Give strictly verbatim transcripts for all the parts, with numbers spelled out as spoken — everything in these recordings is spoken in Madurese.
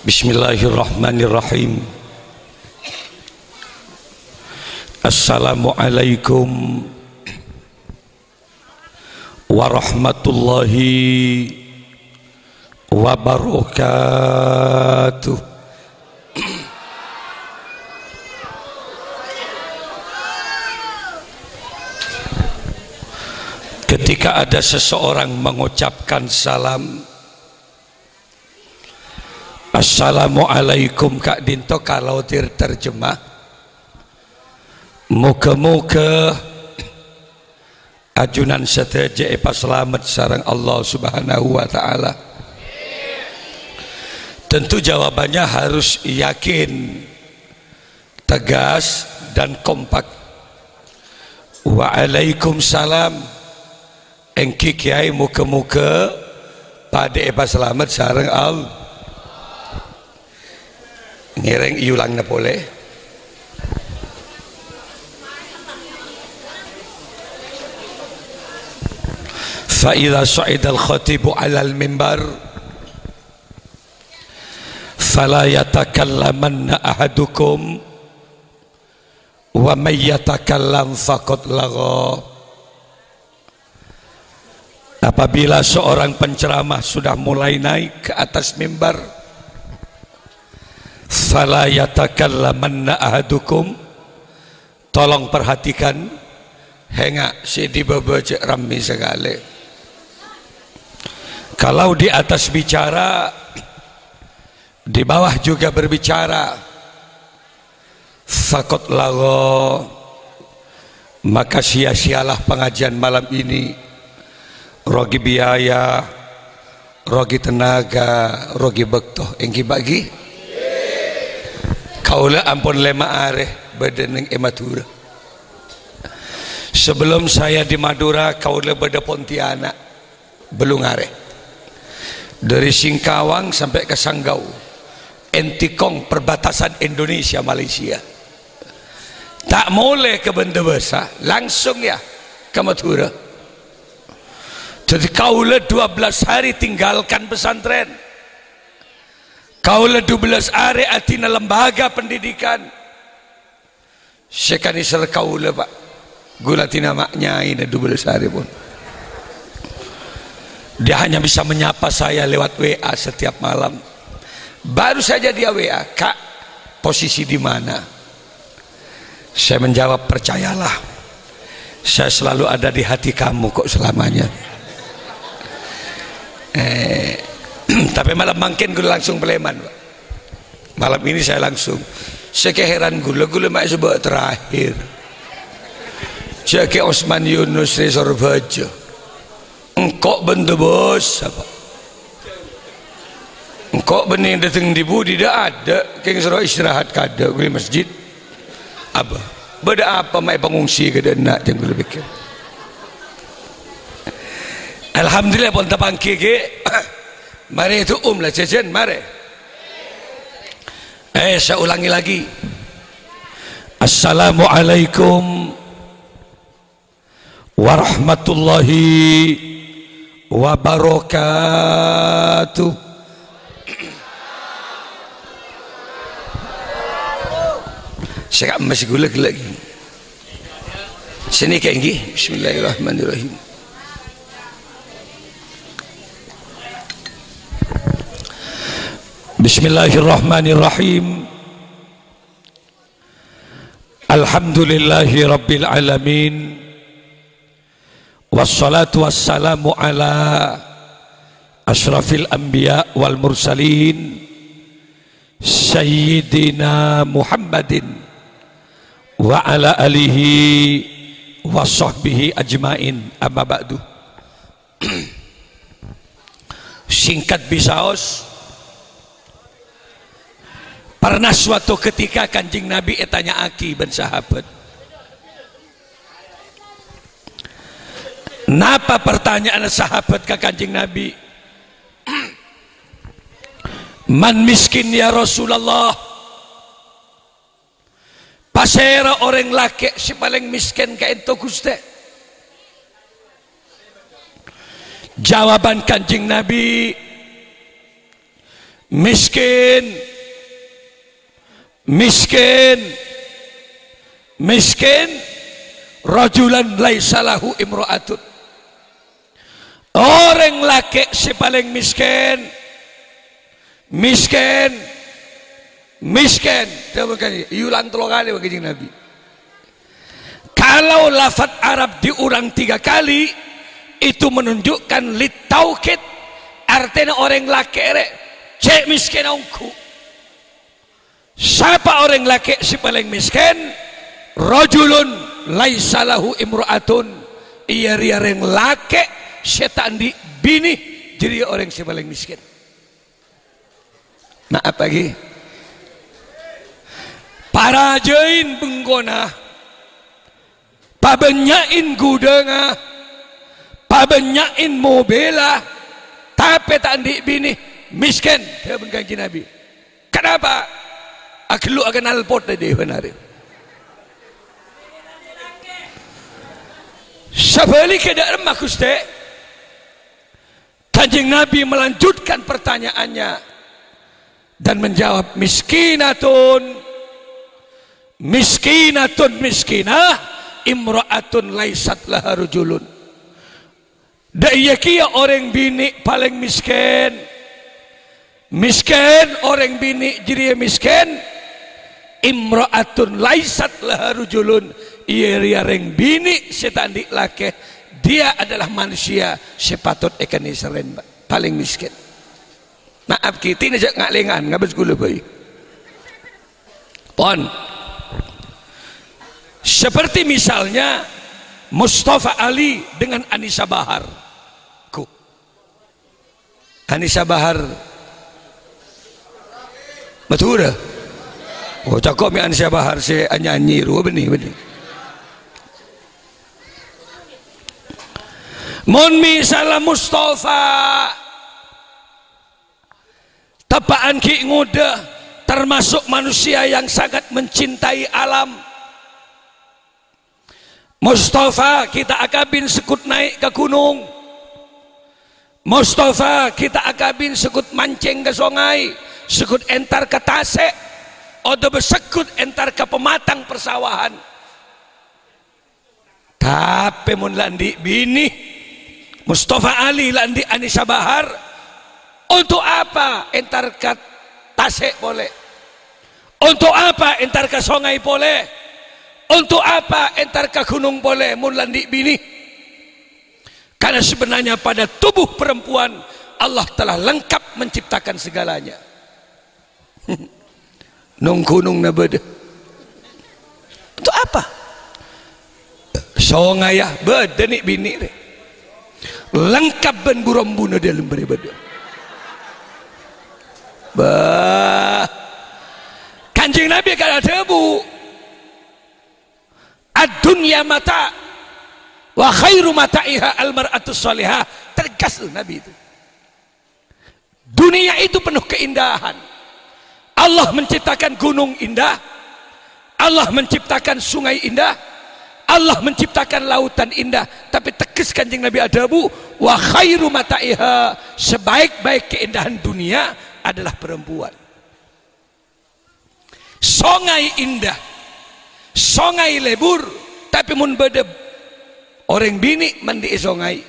Bismillahirrahmanirrahim. Assalamualaikum warahmatullahi wabarakatuh. Ketika ada seseorang mengucapkan salam, "Assalamualaikum," ka'dinto kalau ter-, terjemah, "Moga-moga ajunan sadhâjâ èpasalamet sareng Allah Subhanahu wa Ta'ala." Tentu jawabannya harus yakin, tegas, dan kompak. "Waalaikumsalam." Èngghi, Kèyaè, moga-moga padâ èpasalamet sareng Allah. Ngèrèng èolangna polè. "Fa idza sha'idal khatibu 'alal mimbar, fala yatakallamanna ahadukum, wa may yatakallam faqad lagha." Apabila seorang penceramah sudah mulai naik ke atas mimbar, "Fala yatakallamanna ahadukum," tolong perhatikan, hènga' sè è bâbâ jhâ' rammè sakalè. Kalau di atas bicara, di bawah juga berbicara, faqad lagha, maka sia-sialah pengajian malam ini. Rogi biaya, rogi tenaga, rogi bâkto, èngghi, Pa', ghi? Kaulâ ampon lèma' arè bâdâ neng è Madhurâ. Sebelum saya di Madura, kaulâ bâdâ Pontianak. Bâllung arè. Dari Singkawang sampai ke Sanggau, Entikong, perbatasan Indonesia Malaysia. Ta' molè ka Bendewasa, langsung, ya, ka Madhurâ. Jadi, kaulâ dua belas hari tinggalkan pesantren. Kaulâ dua belas arè adina lembaga pendidikan. Sè kanèser kaulâ, Pa'. Ghulâ dinah ma' nyaèna dua belas hari pon. Dia hanya bisa menyapa saya lewat W A setiap malam. Baru saja dia W A, "Kak, posisi di mana?" Saya menjawab, "Percayalah, saya selalu ada di hati kamu kok selamanya." Eh, tapi malam mangkèn ghulâ langsung palèman, Pa'. Malam ini saya langsung. Sè kaheran ghulâ, ghulâ ma' èsebut terakhir. Jhâ' Kè Osman Yunus rè Sorbhâjâ. Engko' bân Debos, apa? Engko' bânnè dâteng dhi-budhi, dâ' adâ', kèng soro istirahat kadâ' ghulâ è masjid. Apa? Bâdâ apa ma' èpangongsi kadâ' enna', ca'na ghulâ pèkkèr. Alhamdulillah, pon tapangghi, ghi. Marè du'um la jhâjhân, marè. Eh, saya ulangi lagi. Assalamualaikum warahmatullahi wabarakatuh. Saya masih gula lagi. Sini kayak gini. Bismillahirrahmanirrahim. Bismillahirrahmanirrahim. Alhamdulillahi rabbil alamin. Wassalatu wassalamu ala asyrafil anbiya wal mursalin, Sayyidina Muhammadin wa ala alihi wa sahbihi ajmain. Amma ba'du. Singkat bisaos, pernah suatu ketika Kanjeng Nabi ètanya'aghi bân sahabat. Napa pertanyaan sahabat ka Kanjeng Nabi? "Man miskin, ya Rasulullah?" Pasèra orèng lakè' sè palèng mèskèn ka'ènto, Ghustè? Jawaban Kanjeng Nabi, Miskin, miskin, miskin, rajulan laisa lahu imra'atun. Orèng lakè' sè palèng miskin, miskin, miskin. Dhâbuna Kanjeng, èulang tello kalè bân Kanjeng Nabi. Kalau lafat Arab diulang tiga kali, itu menunjukkan litaukid, artèna orèng lakè' rè cè' miskin ongghu. Sapa orèng lakè' sè palèng miskin? Rajulun laisa lahu imra'atun, iyâ rèya rèng lakè' sè ta' andi' binè, jârèya orèng sè palèng miskin. Napa ghi? Parajâin bengkona, pabânnya'in ghudhângnga, pabânnya'in mobilla, tapè ta' andi' binè, miskin, dhâbuna Kanjeng Nabi. Kenapa? Aghâllu akennal potè dhi' bân arè. Sabhâligghâ dâ' remma, Ghustè? Kanjeng Nabi melanjutkan pertanyaannya dan menjawab, "Miskinatun, miskinatun, miskinah, imra'atun laisat laha rujulun." Dâ' iyâ kèya orèng binè' palèng miskin. Miskin, orèng binè' jârèya miskin. Imra'atun laisat laha rujulun, iyâ rèya rèng binè' sè ta' andi' lakè. Dia adalah manusia sè patot èkanèserrèn, Pak. Palèng miskin. Na'ap kètèna jhâ' nga'-lènga'an, ngabâs ghulâ bhâi. Pon. Seperti misalnya Mustafa Ali dengan Anisa Bahar. Ku. Anisa Bahar Madhurâ. Oh, cako' mè' Anisa Bahar sè anyanyi rowa bânnè, bânnè. Mon misalla Mustafa, teppa'an ghi' ngodâ, termasuk manusia yang sangat mencintai alam. Mustafa, kita akabin sekut naik ka ghunong. Mustafa, kita akabin sekut mancèng ka songay, sekut entar ka tasè', otabâ sekut entar ka pematang persawahan. Tapè mon la andi' binè, Mustafa Ali la andi' Anisa Bahar, untuk apa entar ka tasè' polè? Untuk apa entar ka songay polè? Untuk apa entar ka ghunong polè mon la andi' binè? Karena sebenarnya pada tubuh perempuan Allah telah lengkap menciptakan segalanya. Nong-ghunong na bâdâ. Untuk apa? Songay, yâ, bâdâ nè' binè' rè. Lengkap bân bu-rombuna dâlem bârâ bâdâ. Bâh. Kanjeng Nabi kan adhâbu, "Ad-dunya mata', wa khairu mata'iha al-mar'atus shalihah." Tegas tuh Nabi itu. Dunia itu penuh keindahan. Allah menciptakan gunung indah, Allah menciptakan sungai indah, Allah menciptakan lautan indah. Tapi tegas Kanjeng Nabi adhâbu, "Wa khairu mata'iha," sebaik-baik keindahan dunia adalah perempuan. Songay indah, songay lebur, tapè mon bâdâ orèng binè' mandi'i songay,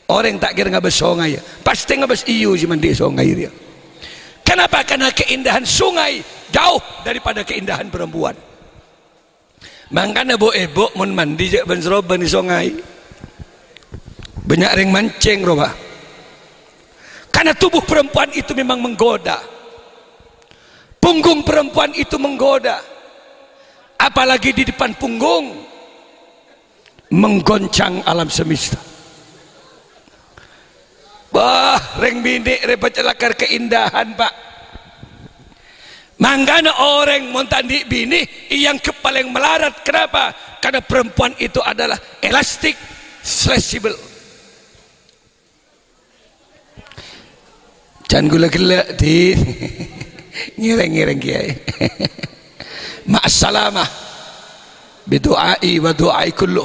orèng ta' kèra ngabâs songay, pastè ngabâs iyâ sè mandi'i songay rèya. Kenapa? Karena keindahan sungai jauh daripada keindahan perempuan. Mangkana bu-èbhu mon mandi jhâ' bân-sarombân è songay. Bânnya' rèng mancèng rowa. Karena tubuh perempuan itu memang menggoda. Punggung perempuan itu menggoda. Apalagi di depan punggung, menggoncang alam semesta. Bâh, rèng binè' rè pacellakar keindahan, Pak. Mangkana orèng mon ta' andi' binè èangghep palèng malarat. Kenapa? Karena perempuan itu adalah elastik, fleksibel. Can ghulâ ghellâ', Din. Ngèrèng-ngèrèng, Kèyaè. Ma'assalamah. Bidu'ai wa du'ai kullu.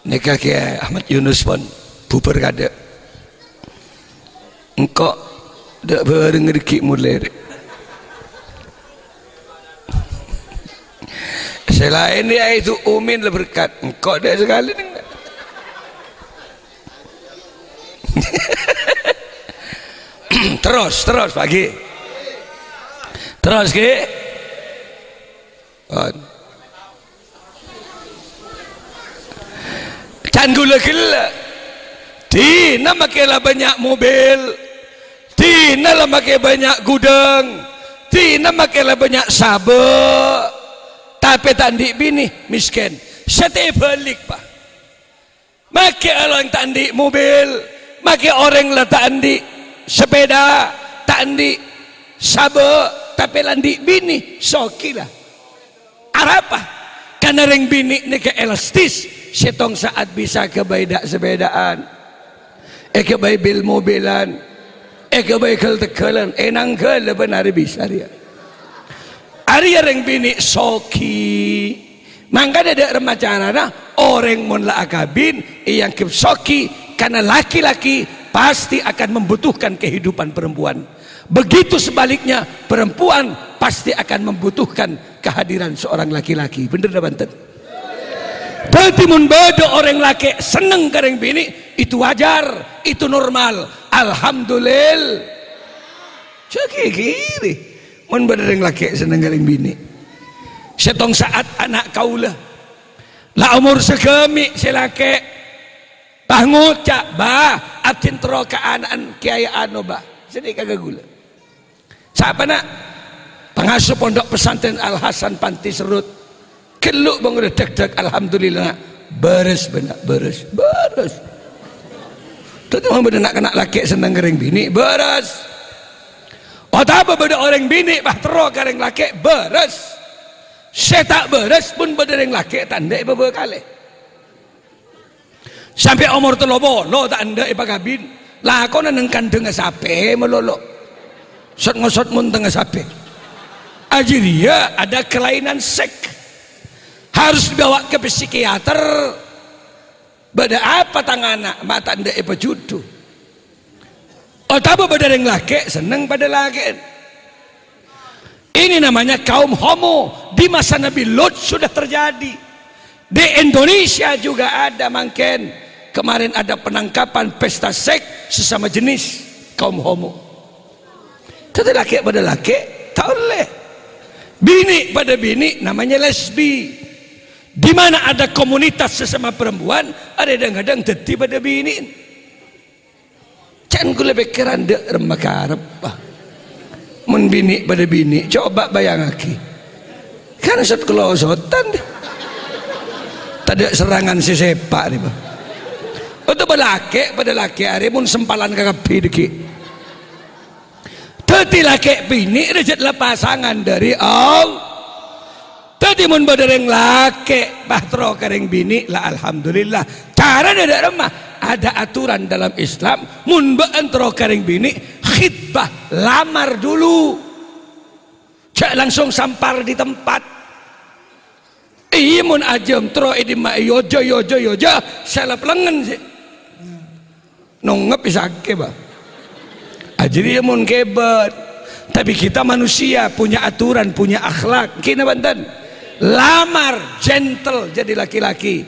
Nèka Kèyaè Ahmad Yunus pon bubur kadâ'. Engko' Dâ' bâreng rèki molè rè. Sè laèn yâ itu umin la berkat. Engko' dâ' sakalè neng. Terros, terros, Pak Ghi. Terros, Ghi. Pon. Can ghulâ ghellâ'. Dinah makè la bânnya' mobil. Dinah la makè bânnya' ghudhâng. Dinah makè la bânnya' sabâ'. Tapè ta' andi' binè, mèskèn. Sè tèbâlik, Pak. Makè orèng ta' andi' mobil, makè orèng la ta' andi' sepeda, ta' andi' sabâ', tapè la andi' binè, soghi la. Arapa? Karna rèng binè' nèka elastis, sèttong sa'at bisa èghâbây dâ'-sepedaan, èghâbây bil-mobilan, èghâbây ghâl-teggâlan, ènang ghâlâ bân arè bisa rèya. Arèya rèng binè' soghi. Mangkana dâ' remma carana, orèng mon la akabin èangghep soghi, karna laki-laki pasti akan membutuhkan kehidupan perempuan. Begitu sebaliknya, perempuan pasti akan membutuhkan kehadiran seorang laki-laki. Bhender napa bhunten? Dhâddhi, mon bâdâ orèng lakè' senneng ka rèng binè', itu wajar, itu normal. Alhamdulillah. Jâ' ghighiri. Mon bâdâ rèng lakè' senneng ka rèng binè'. Sèttong sa'at ana' kaulâ. La omor saghâmi' sè lakè'. Pas ngoca', "Bah, abdhina terro ka ana'na Kèyaè Ano, Bah." Sè nèka ka ghulâ. Sapa, Na'? Pangasuh Pondok Pesantren Al Hasan Panti Serut. Ghellu' bân ghulâ dâk-dâk, alhamdulillah, Na'. Bârâs, bân, Na', bârâs. Bârâs. Dhâddhi, mon bâdâ na'-kana' lakè' senneng ka rèng binè', bârâs. Otabâ bâdâ orèng binè' pas terro ka rèng lakè', bârâs. Sè ta' bârâs, mon bâdâ rèng lakè' ta' endâ' èpabâkalè. Sampè' omor tello polo ta' endâ' èpakabin, lakona neng kandhângnga sapè malolo. Sot-ngosot montengnga sapè. Ajâriyâ ada kelainan seks. Harus dibawa ke psikiater. Bâdâ apa tang ana', ma' ta' endâ' èpajudhu? Otabâ bâdâ rèng lakè' senneng padâ lakè'en. Ini namanya kaum homo. Di masa Nabi Lut sudah terjadi. Di Indonesia juga ada mangkèn. Kemarin ada penangkapan pesta seks sesama jenis, kaum homo. Dhâddhi lakè' padâ lakè', ta' ollè. Binè' padâ binè', namanya lesbi. Di mana ada komunitas sesama perempuan, arè dhâng-kadhâng dhâddhi padâ binè'. Can ghulâ pèkkèran dâ' remma karep, ah. Mon binè' padâ binè', coba bâjângaghi. Kan sot-kalosotan, deh. Tadâ' serangan sè sèpa', deh, Bang. Otabâ lakè' padâ lakè' arè mon sempalan kakabbhi dhâggi'. Dhâddhi lakè' binè' rèjhât la pasangan dâri Allah. Dhâddhi, mon bâdâ rèng lakè' pas terro ka rèng binè', la alhamdulillah. Carana dâ' remma? Ada aturan dalam Islam, mon bâ'ân terro ka rèng binè', khitbah, lamar dulu. Jhâ' langsung sampar di tempat. Iyâ, mon ajâm terro è dimma, èyojâ, yojâ, yojâ, sala pelengngen sè. Nongep sakè', Pak. Ajâriyâ mon kèbât. Tapi kita manusia, punya aturan, punya akhlak. Kèna bhunten. Lamar, gentle, jadi laki-laki.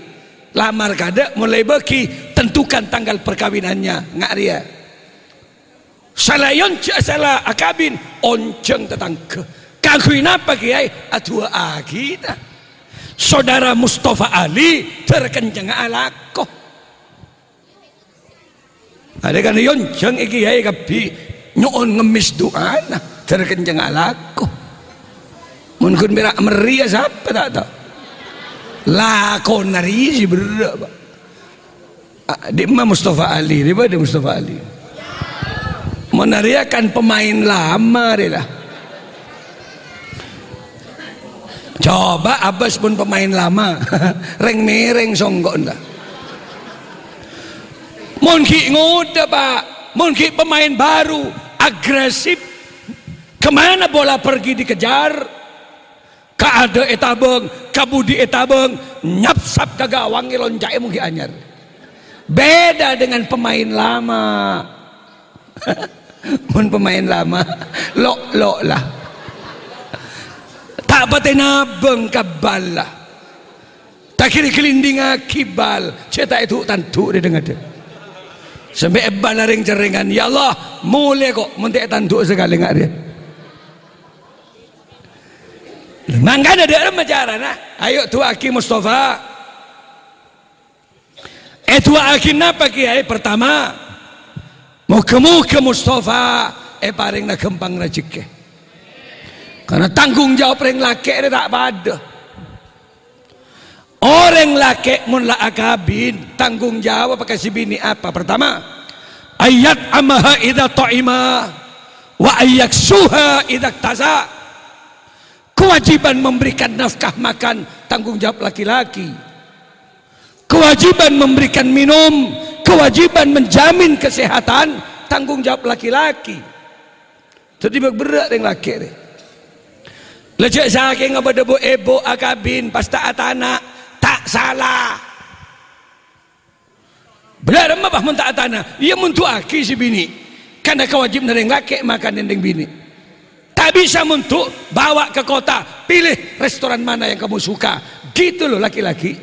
Lamar kadâ', mulai bâgi, tentukan tanggal perkawinannya. Nga' rèya. Sala èyonjhâ sala akabin, onjhâng tatangghâ. Kaangghuy napa, Kèyaè? Adu'aaghi, ta. Saudara Mustafa Ali, dâr kencengnga alako. Arè kan èyonjhâng è kèyaè kabbhi nyo'on ngemmès du'ana, dâr kencengnga alako. Mon ghun pèra' merriyâ sapa ta' tao. Lakona rèya sè berrâ', Pak. Ah, dimma Mustafa Ali, dimma Mustafa Ali. Mon arèya kan pemain lama rèya. Coba abâs pon pemain lama. Rèng-mèrèng songko'na. Mon ghi' ngodâ, Pak. Mon ghi' pemain baru, agresif. Kemana bola pergi dikejar? Ka adâ' ètabâng, ka budi ètabâng, nyapsap ka gawang èlonca'è mon ghi' anyar. Beda dengan pemain lama. Mon pemain lama, lo'-lo' la. Ta' patè nabâng ka bal la. Ta' ghir-ghilindingaghi bal, jhâ' ta' èdu'-tandu' rè-dhângngadhâ. Sampè' èbâl rèng-cerrèngan, "Ya Allah, molè ko', mon ta' ètandu' sakalè nga' rèya." Mangkana dâ' remma carana, ayo du'aaghi Mustafa. Èdu'aaghi napa, Kèyaè? Pertama, moghâ-moghâ Mustafa èparèngana ghâmpang rajhekkè. Karna tanggung jawab rèng lakè' rè ta' padâ. Orèng lakè' mon la akabin, tanggung jawab ka sè binè' apa? Pertama, ayyat'amaha idza ta'ima, wa ayyaksuha idza iktasa. Kewajiban memberikan nafkah makan, tanggung jawab laki-laki. Kewajiban memberikan minum, kewajiban menjamin kesehatan, tanggung jawab laki-laki. Dhâddhi bâk-, berrâ' rèng lakè' rè. La jhâ' sakènga padâ bu-, èbhu akabin, pas ta' atana', ta' sala. Bâdâ remma, bah, mon ta' atana'? Iyâ, mon du'aaghi sè binè'. Karna kawâjibhânna rèng lakè' makan dâ' rèng binè'. Ta' bisa mon du', bawa ke kota, pilih restoran mana yang kamu suka. Gitu loh laki-laki.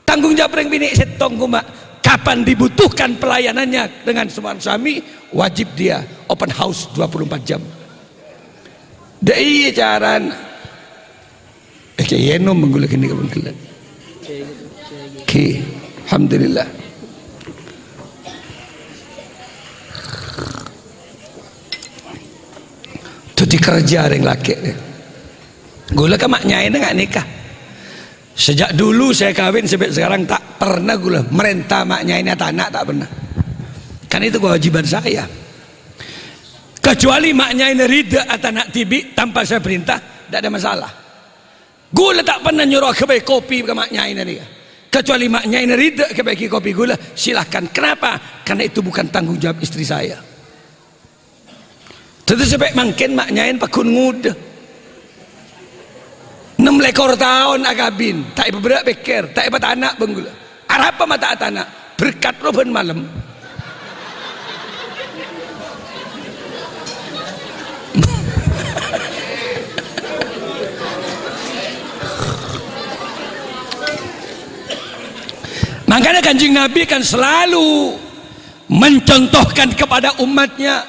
Tanggung jawab rèng binè' sèttong coma, kapan dibutuhkan pelayanannya dengan seorang suami, wajib dia open house dua puluh empat jam. Dâ' iyâ carana. Eh, Kèyaè ènom ghulâ ghânèka bân ghellâ'. Oke, alhamdulillah. Dhâddhi kerja rèng lakè'. Ghulâ ka ma' nyaèna nga' nèka. Sejak dulu saya kawin sampai sekarang tak pernah ghulâ merintah ma' nyaèna atana', tak pernah. Kan itu kewajiban saya. Kecuali ma' nyaèna ridha atana' dhibi' tanpa saya perintah, ndak ada masalah. Ghulâ ta' pernah nyoro aghâbây kopi ka ma' nyaèna nèka. Kecuali ma' nyaèna ridha aghâbây kopi ghulâ, silahkan. Kenapa? Karena itu bukan tanggung jawab istri saya. Dhâddhi sampè' mangkèn ma' nyaèna pagghun ngodâ. Ennem lèkor taon akabin, ta' èpabherrâ' pèkkèr, ta' èpatana' bân ghulâ. Arapa ma' ta' atana'? Berkat roh bân malem. Makanya Kanjeng Nabi kan selalu mencontohkan kepada umatnya.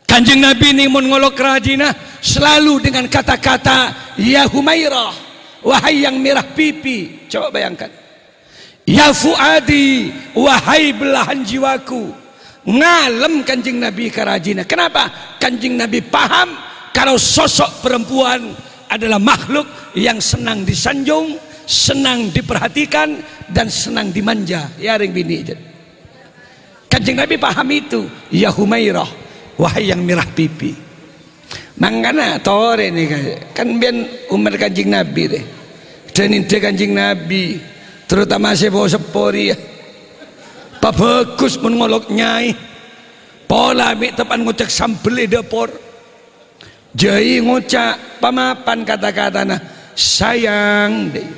Kanjeng Nabi nèng mon ngolok rajina selalu dengan kata-kata, "Ya Humairah, wahai yang merah pipi." Coba bayangkan. "Ya Fuadi, wahai belahan jiwaku." Ngalem Kanjeng Nabi ka rajina. Kenapa? Kanjeng Nabi paham kalau sosok perempuan adalah makhluk yang senang disanjung, senang diperhatikan, dan senang dimanja. Ya, rèng binè', jhât. Kanjeng Nabi paham itu, "Ya Humairah, wahai yang merah pipi." Mangkana torè nèka, kan bân umat Kanjeng Nabi rè. Dhân-endhâ Kanjeng Nabi, terutama seppo-seppo rèya. Pabhâghus mon ngolok nyaè. Pola mè' teppa'na ngocak sambel è dâpor. Jhâi ngoca' pamapan kata-katana, "Sayang," dâ' iyâ.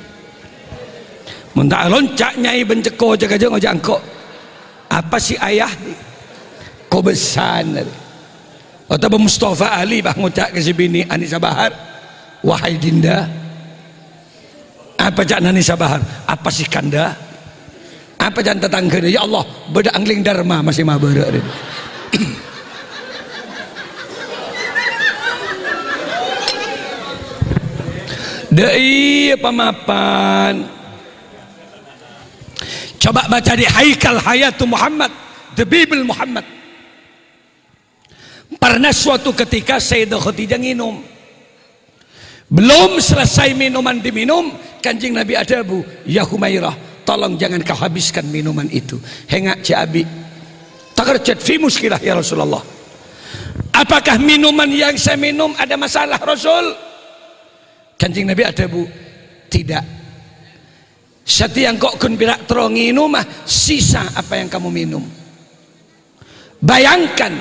Mon ta' alonca' nyaè bân cèkko jâgâ-jâgâ ngoca' engko', "Apa sih, Ayah?" dâ' iyâ. Kobâsana, dâ' iyâ. Otabâ Mustafa Ali, bah, ngoca' ka sè binè' Anisa Bahar, "Wahai Dinda." Apa ca'na Anisa Bahar? "Apa sih, Kanda?" Apa ca'na tatangghâna? "Ya Allah, bâdâ angling darma masih mabârâ', rè." Dâ' iyâ pamapan. Coba baca di Haikal Hayatu Muhammad, The Bible Muhammad. Pernah suatu ketika Sayyidah Khadijah nginum. Belum selesai minuman diminum, Kanjeng Nabi adhâbu, "Ya Humairah, tolong jangan kau habiskan minuman itu." Hènga' jhâ' abi'. Takerjhât fi muskilah, "Ya Rasulullah, apakah minuman yang saya minum ada masalah, Rasul?" Kanjeng Nabi adhâbu, "Tidak. Satèya engko' ghun pèra' terro ngènoma sisa apa yang kamu minum." Bayangkan,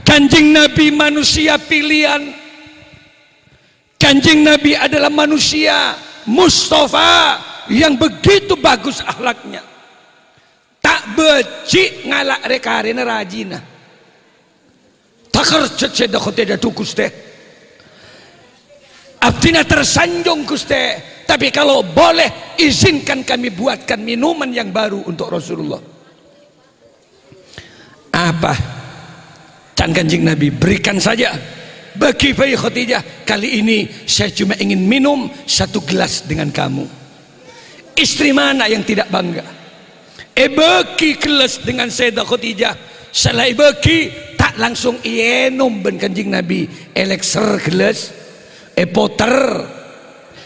Kanjeng Nabi manusia pilihan. Kanjeng Nabi adalah manusia Mustafa yang begitu bagus akhlaknya. Ta' bâji' ngala' rè-karèna rajina. Takerjhât Sayyidah Khadijah, "Dhu, Ghustè. Abdhina tersanjung, Ghustè. Tapi kalau boleh, izinkan kami buatkan minuman yang baru untuk Rasulullah." "Apa?" can Kanjeng Nabi. "Berikan saja. Bâghi bhâi, Khadijah. Kali ini saya cuma ingin minum satu gelas dengan kamu." Istri mana yang tidak bangga? Èbâghi gelas dengan Sayyidah Khadijah. Sè la èbâghi, ta' langsung èènom bân Kanjeng Nabi. Èlèkser gelas, èpoter.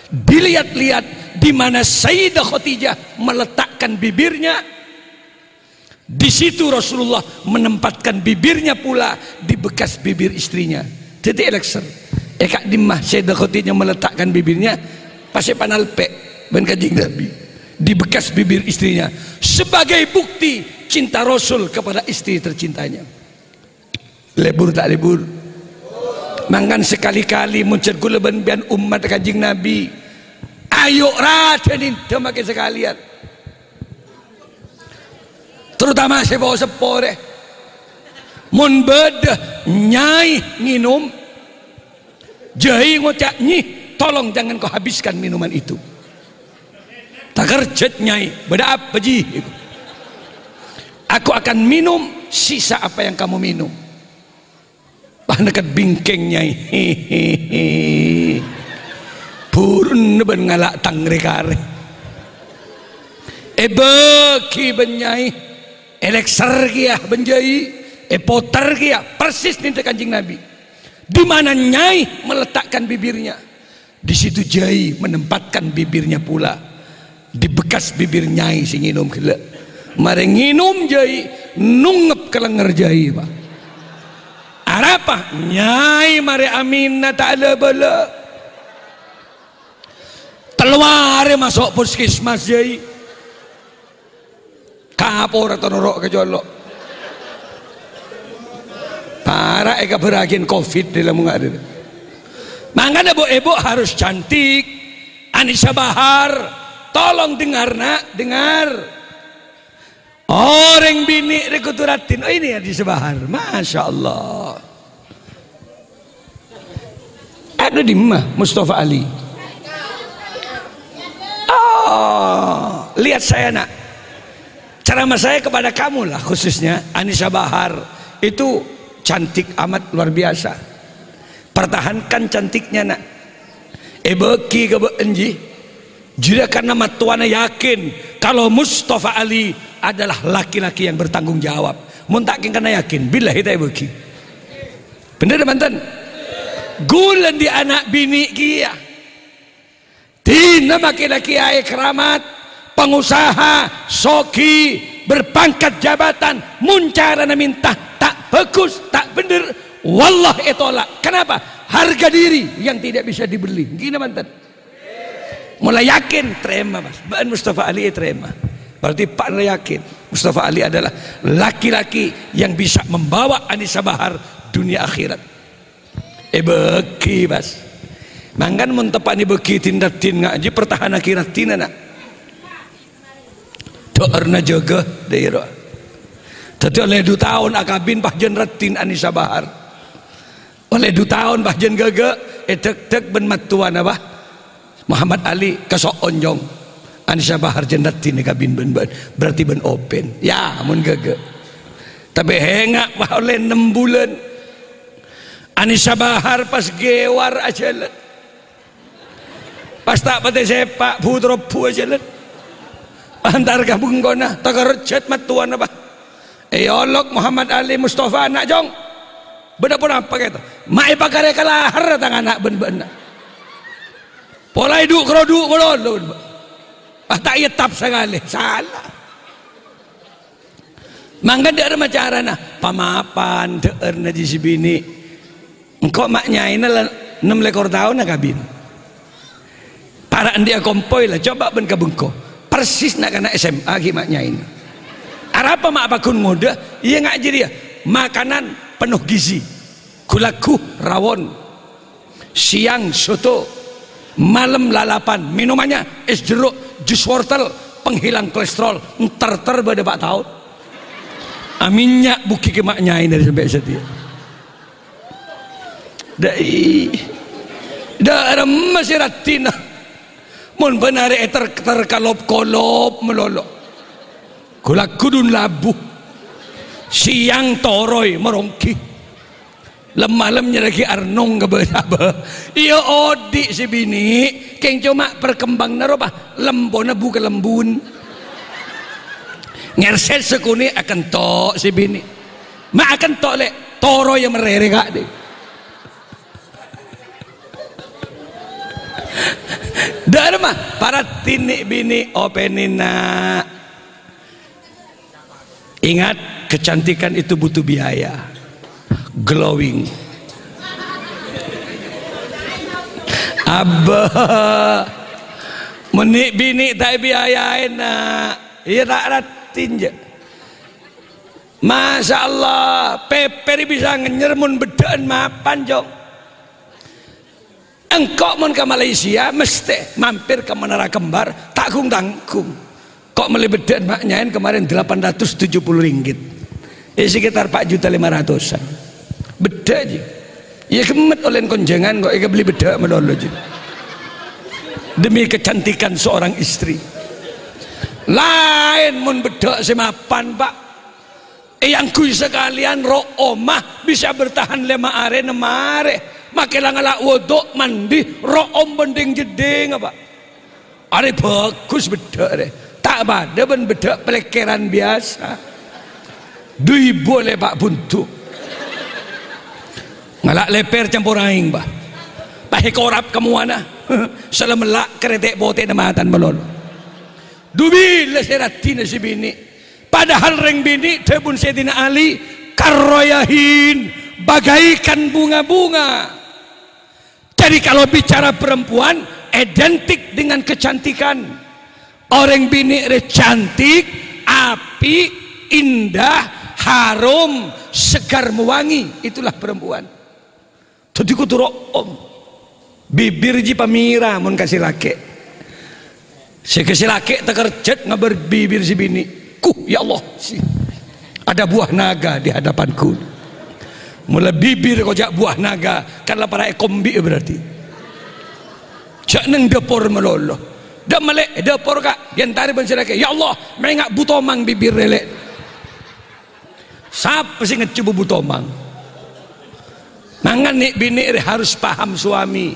Dilihat-lihat di mana Sayyidah Khadijah meletakkan bibirnya, di situ Rasulullah menempatkan bibirnya pula di bekas bibir istrinya. Dhâddhi èlèkser. È ka'dimma Sayyidah Khadijah meletakkan bibirnya, pas èpanalpè' bân Kanjeng Nabi di bekas bibir istrinya sebagai bukti cinta Rasul kepada istri tercintanya. Lebur ta' lebur? Mangkana sakali-kali mon jhât kaulâ bân sampèyan ommat Kanjeng Nabi, ayo rajâ nindhâmaghi sakalèyan. Terutama sè po-seppo rè. Mon bâdâ nyai ngènom, jhâi ngoca', "Nyi, tolong jangan kau habiskan minuman itu." "Takerjhât, Nyai." "Bâdâ apa, Ji?" "Aku akan minum sisa apa yang kamu minum." Panèka bingkèng, Nyai. Buruna bân ngala' tang rè-karè. Èbâghi bân Nyai, èlèkser kèya bân jhâi, èpoter kèya, persis nèka Kanjeng Nabi. Di mana Nyai meletakkan bibirnya, di situ jhâi menempatkan bibirnya pula. Di bekas bibir Nyai sè ngènom ghellâ'. Marè ngènom jhâi, nongngep ka lèngèr jhâi, Pak. Arapa? Nyai marè amènna ta' la-bâlâ. Tello arè maso' puskesmas jhâi. Kapora ta' noro' ka colo'. Para' èkabhârraghi covid di lamongnga arè. Mangkana bu-ibu harus cantik. Anisa Bahar, tolong dengar, Nak, dengar. Orèng binè' rè kodhu raddhin. Oh, ini Anisa Bahar. Masya Allah. Anu dimma Mustafa Ali? Oh, lihat saya, Nak. Ceramah saya kepada kamu lah, khususnya Anisa Bahar. Itu cantik amat, luar biasa. Pertahankan cantiknya, Nak. Èbâghi ka bâ'na, Ji. Jârèya karena mattowana yakin kalau Mustafa Ali adalah laki-laki yang bertanggung jawab. Mon ta' kèng karena yakin, billahi ta' èbâghi. Bhender, bhunten? Ghulâ andi' ana' binè' kèya. Dinah makè la kèyaè keramat, pengusaha, soghi, berpangkat jabatan, mon carana mènta ta' bhâghus, ta' bhender, wallah ètolak. Kenapa? Harga diri yang tidak bisa dibeli. Ghi, bhunten? Mon la yakin, tarèma, Mas. Bâ'na Mustafa Ali ètarèma. Berarti bâ'na la yakin Mustafa Ali adalah laki-laki yang bisa membawa Anisa Bahar dunia akhirat. Èbâghi, Mas. Mangkana mon teppa'na èbâghi din-raddhin, ngajhi pertahanaghi raddhinna, Nak. Dhâ'ârna jâgâ, dhâ'âr. Dhâddhi ollè du taon akabin, pas jân raddhin Anisa Bahar. Ollè du taon, pas jân ghâghâ', èdhekdhek bân mattowana, Bah. Muhammad Ali, kaso'on, Cong. Anisa Bahar jân raddhin èkabin bân bâ'na, berarti bâ'na open. Ya, mon ghâghâ'. Tapè enga', Bah, ollè ennem bulân. Anisa Bahar pas ghâbây ajhâlân. Pas ta' patè sèpa', bu-, robbu ajhâlân. Entar ka bengkona, takerjhât mattowana, Bah. Èolok Muhammad Ali Mustafa, "Ana', Cong. Bâdâ ponapa kèto?" "Ma' èpakarè ka lahèr tang ana' bân bâ'na. Pola èdu'-karodu' malolo bân bâ-," ah, ta' èyettap sakalè. Sala. Mangkana dhâ'âr ma' carana, pamapan dhâ'ârna jâ sè binè'. Engko' ma' nyaèna la ennem lèkor taon akabin. Para' andi'â kompoy la, coba bân ka bengko. Persis na'-kana' S M A ghi' ma' nyaèna. Arapa ma' pagghun ngodâ? Iyâ, nga' jârèya. Makanan penuh gizi. Ghu-lagghu rawon. Siang soto. Malem lalapan. Minumannya es jeruk, jus wortel, penghilang kolesterol. Entar-entar bâdâ pa' taon. Aminnya' bughi' kè ma' nyaèna sampè' satèya. Dâi. Dâ' remma sè raddhinna. Mon bân arè èter-, terkalop-kolop malolo. Ghu-lagghu dhun labu. Sèyang toroy maronggi. Lem-malem nyerraghi arnong ka bâ-sabâ. Iyâ odi' sè binè', kèng coma perkembanganna ropa lembona bu-kalembun. Ngèrset sakonè' akento' sè binè'. Ma' akento' lè', toroy iyâ marèrè ka'dhi'. Dâ' remma, paraddhin nè'-binè' opènèna. Ingat, kecantikan itu butuh biaya. Glowing. Abba. Mon nè'-binè' ta' èbiayaè, na'. Iyâ ta' raddhin, jâ'. Masya Allah, pèpèr bisa ngènyer mon beddhâ'ân mapan, Cong. Engko' mon ka Malaysia, mestè mampir ka Menara Kembar, ta' gung-tanggung. Ko' mellè beddhâ'ân ma' nyaèn kemarin delapan ratus tujuh puluh ringgit. Eh, sekitar empat juta lima ratusan. Beddhâ', jhi. Iyâ, ghemmet ollèna konjhângan ko' èkabellè beddhâ' malolo, jhi. Demi kecantikan seorang istri. Laèn mon beddhâ' sè mapan, Pak. Èangghuy sakalèyan ro' omah bisa bertahan lèma arè, ennem arè. Makè la ngala' wudhu, mandi, ro' om bhândhing jeddhing, apa? Arè bhâghus beddhâ' rè. Ta' padâ bân beddhâ' palèkkèran biyasa. Du èbu lè, Pak, buntu. Ngala' lèpèr campor aèng, Pak. Pahè korap kamowana. Sala mella' karètè' potèna matan malolo. Du bilâ sè raddhinna sè binè'. Padahal rèng binè', dhâbuna Sayyidina Ali, "Karroyahin, bagaikan bunga-bunga." Jadi, kalau bicara perempuan, identik dengan kecantikan. Orèng binè' rè cantik, api', indah, harum, segar, mewangi. Itulah perempuan. Dhâddhi kodhu ro' om. Bibir jhi pamèra mon ka sè lakè'. Sè ka sè lakè' takerjhât ngabâr bibir sè binè'. Kuh, ya Allah, si. Ada buah naga di hadapanku. Mula bibir ko jhâ' buah naga, kan la para' èkombi' berarti. Jhâ' neng dâpor malolo. Dâ' mellè dâpor, Ka', èentarè bân sè lakè'. Ya Allah, mènga' bu tomang bibir rè, lè'. Sapa sè ngejjhu bu tomang? Mangkana nè'-binè' rè harus paham suami.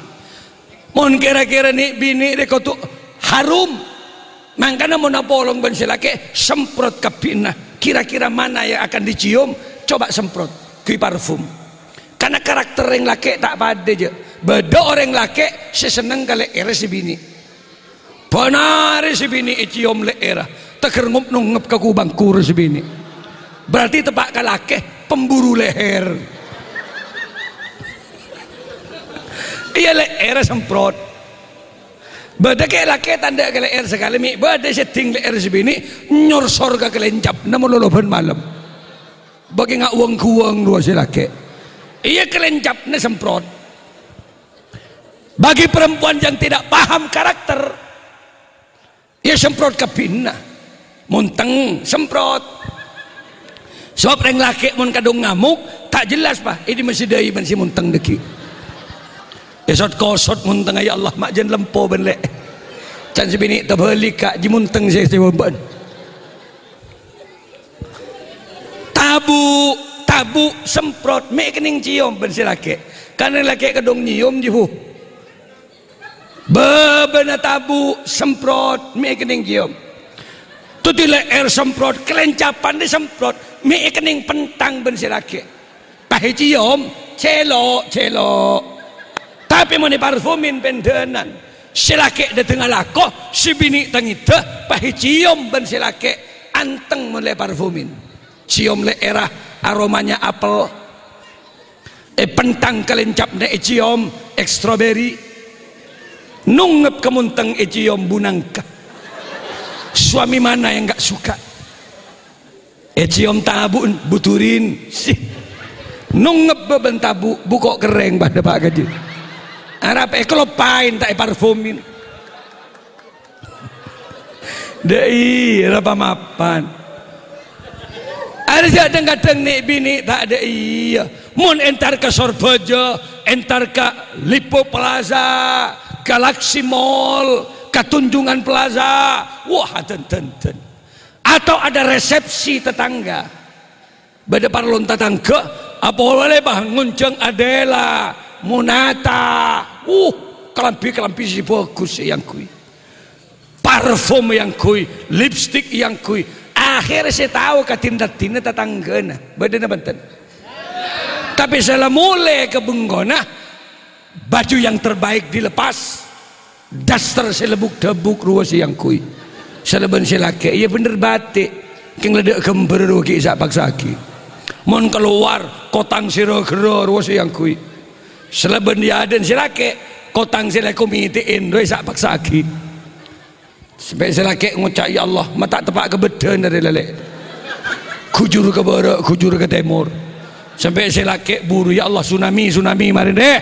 Mon kèra-kèra nè'-binè' rè kodhu harum. Mangkana mon apolong bân sè lakè', semprot kabbhina. Kira-kira mana yang akan dicium? Coba semprot. Ghi parfum. Karena karakter rèng lakè' ta' padâ, jâ. Bâdâ orèng lakè' sè senneng ka lè'èrra sè binè'. Bân arè sè binè' èciom lè'èrra, teger ngop-nongngep ka ku-bângku rè sè binè'. Berarti teppa' ka lakè, pemburu leher. Iyâ, lè'èrra semprot. Bâdâ kè' lakè' tandhâ ka lè'èr sakalè, mè' bâdâ sè ding lè'èr sè binè', nyorsor ka kalèncapna malolo bân malem. Bâ kènga' weng-guweng rowa sè lakè'. Iyâ, kalèncapna semprot. Bagi perempuan yang tidak paham karakter, ya semprot kabbhina. Monteng, semprot. Sabâb rèng lakè' mon kadhung ngamuk, ta' jelas, Pa', èdhi masè dâi bân sè monteng dâggi'. Èsot-kosot monteng, ya Allah, ma' jân lempo bân lè'. Can sè binè' tabhâlik, Ka', jhi monteng sè, sè bân. Tabu', tabu', semprot, mè' kennèng ciom bân sè lakè'. Kan rèng lakè' kadhung nyiom, jhi, Bu. Bâbâna tabu', semprot, mè' kennèng ciom. Dhâddhi lè'èr semprot, kalèncapan èsemprot, mè' kennèng pentang bân sè lakè'. Pas èciom, cèlo', cèlo'. Tapè mon èparfumin pendhânan, sè lakè' dâteng alako, sè binè' tangèdhâ, pas èciom bân sè lakè', anteng mon la èparfumin. Ciom lè'èrra, aromanya apel. Èpentang kalèncapna èciom, èk stroberi. Nongngep ka monteng èciom bu nangka. Suami mana yang nggak suka? Èciom tabu'en, bu durin. Sih. Nongngep bâbâna tabu', bu ko' kerrèng padâ, Pa', kajhi. Arapa èkaloppaè ta' èparfumin. Dâi, arapa mapan. Arè sè kadhâng-kadhâng nè'-binè' ta' dâi, iyâ. Mon entar ka Sorbhâjâ, entar ka Lippo Plaza, Galaxy Mall, ka Tunjungan Plaza, wah, adhân-dhân-dhân. Atau ada resepsi tetangga. Bâdâ parlon tatangghâ, apolè bâ ngonjhâng Adela, Monata. Uh, kalambhi-kalambhi sè bhâghus sè èangghuy. Parfum èangghuy, lipstick èangghuy. Akhèr sè tao kadin-raddhinna tatangghâna. Bâdâ napa bhunten? Tapè sè la molè ka bengkona, baju yang terbaik dilepas, daster sè lebuk-dhabuk rowa sè èangghuy. Sè la bân sè lakè', iyâ bhender batik. Kèng la dâ' ghâmbhâr rowa ghi' sa-paksa'aghi. Mon kalowar, kotang sè ra-ghârâ rowa sè èangghuy. Sè la bân iyâ adân sè lakè', kotang sè la èkomètè'è rowa sa-paksa'aghi. Sampè' sè lakè' ngoca', "Ya Allah, ma' ta' teppa' ka bâdân arè lalè'. Ghujur ka bârâ', ghujur ka tèmor." Sampè' sè lakè' buru, "Ya Allah, tsunami, tsunami, marè deh."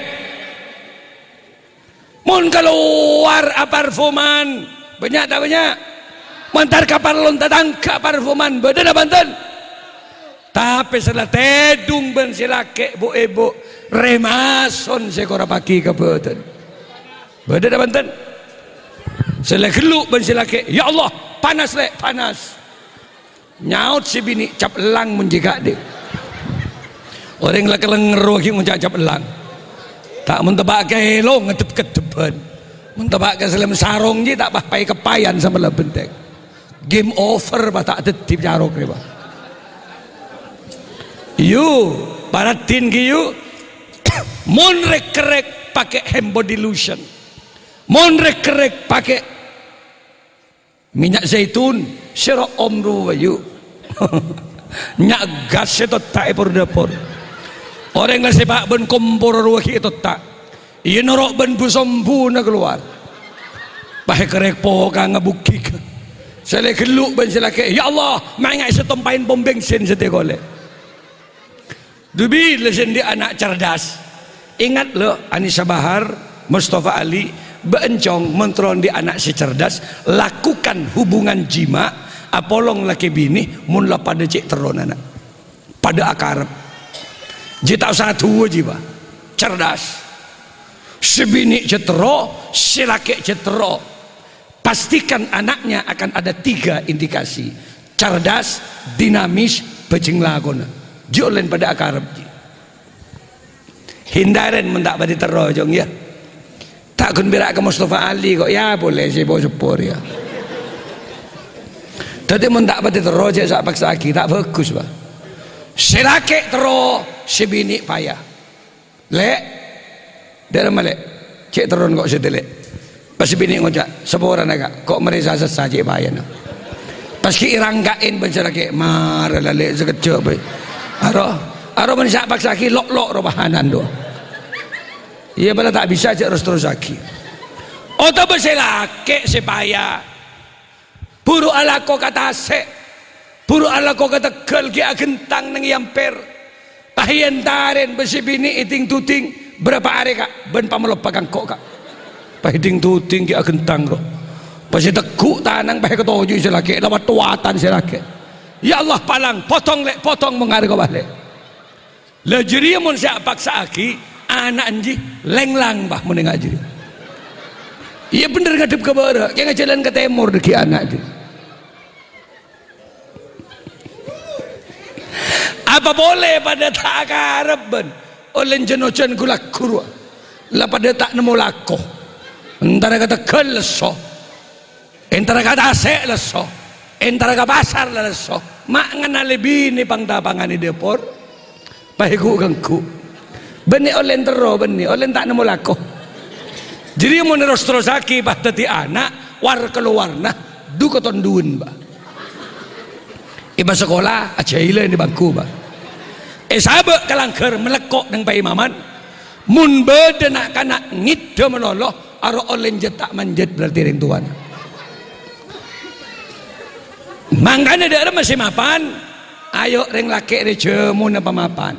Mon kalowar aparfuman, bânnya' ta' bânnya'? Mon entar ka parlon tatangghâ aparfuman, bâdâ napa bhunten? Tapè sè la tèdung bân sè lakè', bu'-èbu', rèmason sè èkorappaghi ka bâdân. Bâdâ napa bhunten? Sè la ghellu' bân sè lakè', "Ya Allah, panas, Lè', panas." Nyaot sè binè', "Cap ellang mon jhâ' ka'dhi'." Orèng la kalènger rowa ghi' ngoca' cap ellang. Ta' mon teppa' ka èlo ngeddhep-keddhebbhân. Mon teppa' ka sèlem sarong jiyâ ta' pas paè-keppayân samè la bhenteng. Game over, bâ, ta' dhâddhi carok rè, bâ. Yu, paraddhin ghi, yu. Mon rèk-kerrèk pakè hand body lotion. Mon rèk-kerrèk pakè mènnya' zaitun, sèra om rowa, yu. Nya' gas sè totta' è por-dâpor. Orèng la sèpa' bân kompor rowa ghi' ètotta'. Iyâ noro' bân bu-sombuna kalowar. Pas è kerrèk pokangnga bughi. Sè la ghellu' bân sè lakè', "Ya Allah, ma' enga' sè tompaèn pom bensin satèya kolè." Dubi la sè andi' ana' cerdas. Ingat, lo, Anisa Bahar, Mustafa Ali, bâ'na cong, mon terro andi' ana' sè cerdas, lakukan hubungan jima', apolong lakè binè, mon la padâ cè' terrona, na'. Padâ akarep. Jiyâ ta' osa duwâ jiyâ, bâ. Cerdas. Sè binè' cè' terro, sè lakè' cè' terro. Pastikan anaknya akan ada tiga indikasi. Cerdas, dinamis, bhâjheng lakona. Jiyâ ollèna padâ akarep, jiyâ. Hindarèn mon ta' patè terro, cong, yâ. Ta' ghun pèra' ka Mustafa Ali, kok, yâ, polè sè po-seppo, yâ. Dhâddhi mon ta' patè terro, jhâ' sa-paksa'aghi, ta' bhâghus, bâ. Sè lakè' terro, sè binè' paya. "Lè', dâ'ramma, Lè'? Cè' terron kok sèdhâ, Lè'." Pas binè' ngoca', "Saporana, Ka', kok marè sa-sassa cè' payana." Pas ghi' èrangka'è bân sè lakè', "Mara la, Lè', sakejjhâ' bhâi." Aro, aro bân sa-paksa'aghi lo'-lo' rowa hanan, do. Iyâ, bâla ta' bisa, jhâ' ros-terrossaghi. Otabâ sè lakè' sè paya. Buru alako ka tasè', buru alako ka tegghâl ghi' aghentang neng è amper. Pas èentarèn bân sè binè' èding-duding, "Bârâmpa arè, Ka', bân pamaloppa ka engko', Ka'?" Pas èding-duding ghi' aghentang, ro. Pas ètegghu' tanang, pas èkatojhu'i sè lakè', la wat-towatan sè lakè'. "Ya Allah, palang, potong, Lè', potong, mon arè kobâ, Lè'." La jârèya mon sè apaksa'aghi, ana' enjâ' lènglang, bâ, mon enga' jârèya. Iyâ bhendher ngadhep ka bârâ', kèng ajhâlân ka tèmor dhâggi' ana' jârèya. Apa polè padâ ta' akarep bân ollè jân-ojân ghu-lagghu rowa. La padâ ta' nemmo lako. Entara ka tegghâl lesso. Entara ka tasè' lesso, entara ka pasar la lesso, ma' ngennalè binè pang-tapangan è dâpor, pas èghu'-ghengghu'. Bânnè ollè terro, bânnè ollè ta' nemmo lako. Jârèya mon ros-terrossaghi pas dhâddhi ana', war-kalowarna, du katonduwân, bâ. È pas sakola, ajhâilân è bangku, bâ. Èsabâ' ka langghâr malèkko' neng paimaman, mon bâdâ na'-kana' ngèdhâ malolo, aro ollè jhât ta' manjhât berarti rèng towana. Mangkana dâ'ramma sè mapan, ayo rèng lakè' rè jhâmona pamapan.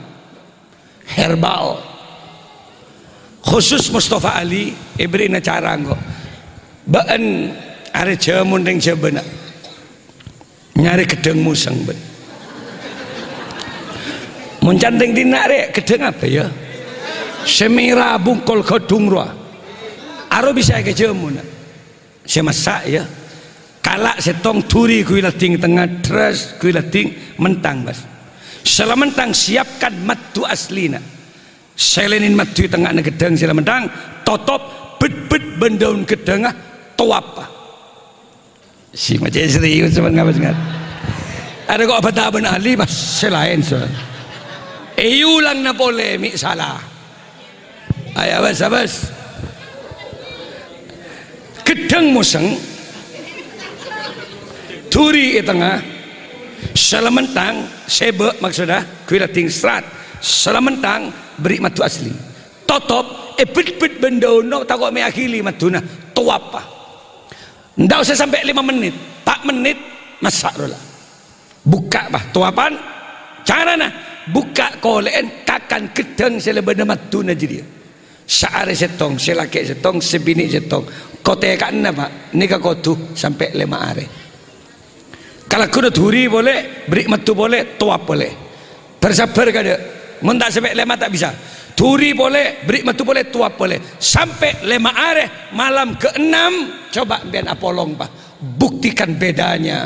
Herbal. Khusus Mustafa Ali, èberri'na cara engko'. Bâ'na arè jhâmon rèng Jhâbâna. Nyarè ghedhâng mosèm, bân. Mon can tèng dinna' rè', ghedhâng apa, yâ? Sè mèra bungkol ghâdhung rowa. Aro bisa èghâjâmona. Sè massa', yâ. Kala' sèttong, dhuri ghuy laddhing tengnga, dras ghuy laddhing, menthang, Mas. Sè la menthang siapkan maddu aslina. Sèlènè maddu è tengnga'na ghedhâng sè la menthang, totop, bet-bet bân daun ghedhângnga, towapa. Si macè serius, sampeyan ngabâs ngat. Arè kok bâdâ bân ahli, Mas, sè laèn, so. Èyulangna polè, mè' sala. Ayo, abâs, abâs. Ghedhâng mosèng. Dhuri è tengnga. Sè la menthang, sèbâ' maksodda, ghuy laddhing srat. Sè la menthang, bherri' maddu asli. Totop, èbet-bet bân daunna, tako' mè' aghili madduna. Towapa. Ndak osa sampè' lèma mennit, pa' mennit, massa' rowa la. Bukka', bâh, towapan. Carana, bukka' kolè'en kakan ghedhâng sè la bâdâ madduna jârèya. Saarè sèttong, sè lakè' sèttong, sè binè' sèttong. Koteka'anna, Pa', nèka kodhu sampè' lèma arè. Kalagguna dhuri polè, bherri' maddu polè, towap polè. Bâr-sabbhâr kadâ'. Mon ta' sampè' lèma ta' bisa. Dhuri polè, bherri' maddu polè, towap polè. Sampè' lèma arè, malam keenam, coba sampèyan apolong, Pa'. Buktikan bedanya.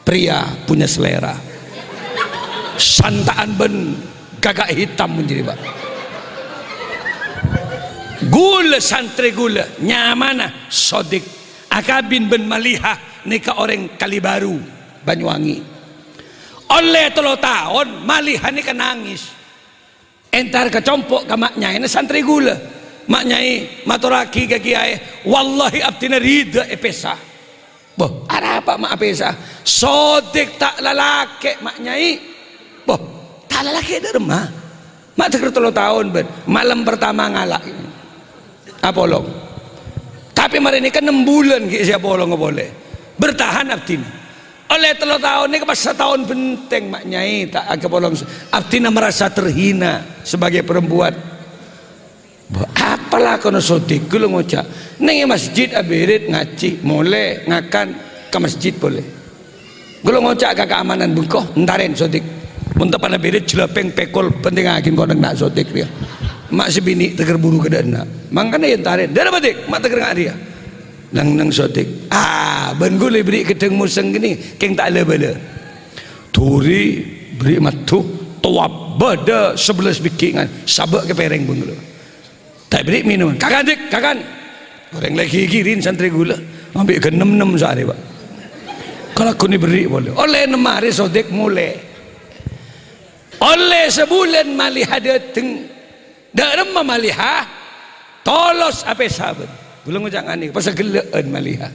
Pria punya selera. Santa'an bân gagak hitam menjadi, Pak. Ghulâ, santrè ghulâ, nyamana Sodik, akabin bân Maliha, nèka orèng Kalibaru, Banyuwangi. Ollè tello taon, Maliha nèka nangès. Entar ka compo' ka ma' nyaèna santrè ghulâ. Ma' nyaè matorraghi ka kèyaè, "Wallahi abdhina rida èpèsa." "Bâh, arapa ma' apèsa?" "Sodik ta' lalakè', ma' nyaè." "Bâh, ta' lalakè' dâ' remma?" "Ma' dhâgghâr tello taon, bân malem pertama ngala'." Apolong. Tapè marè nèka nem bulân ghi' sè apolong polè. Bertahan abdhina. Ollè tello taon nèka pas sataon bhenteng, ma' nyaè ta' agapolong. Abdhina merasa terhina sebagai perempuan. Bâh, apa lakona Sodik? Ghulâ ngoca', neng è masjid abirit, ngajhi, molè, ngakan, ka masjid polè. Ghulâ ngoca' ka keamanan, "Bengko, entarèn Sodik. Mon teppa'na birit, jelapèng, pèkol, pentèngngaghi kennengnganna Sodik rèya. Ma' sè binè' tèghâr buru ka dâ' enna'." Mangkana èntarèn. "Dârâ, Sodik, ma' tèghâr nga' rèya." Neng-neng Sodik. Ah, bân ghulâ èberri' ghedhâng mosèng kènè, kèng ta' la-bâlâ. Dhuri, bherri' madhu, towap, bâdâ sabellâs bighi' ngan, sabâ' ka pèrèng bân ghulâ. Ta' èberri' minum. "Kakan, Dik, kakan." Orèng la èghighiri santrè ghulâ. Ambi' ghân nem-nem saarè, Pak. Kalagguna èberri' polè. Ollè nem arè Sodik molè. Ollè sabulân Maliha dâteng. Dâ' remma Maliha? Tolos apèsa, bân. Ghulâ ngoca' nganè, pas ghellâ'ân Maliha.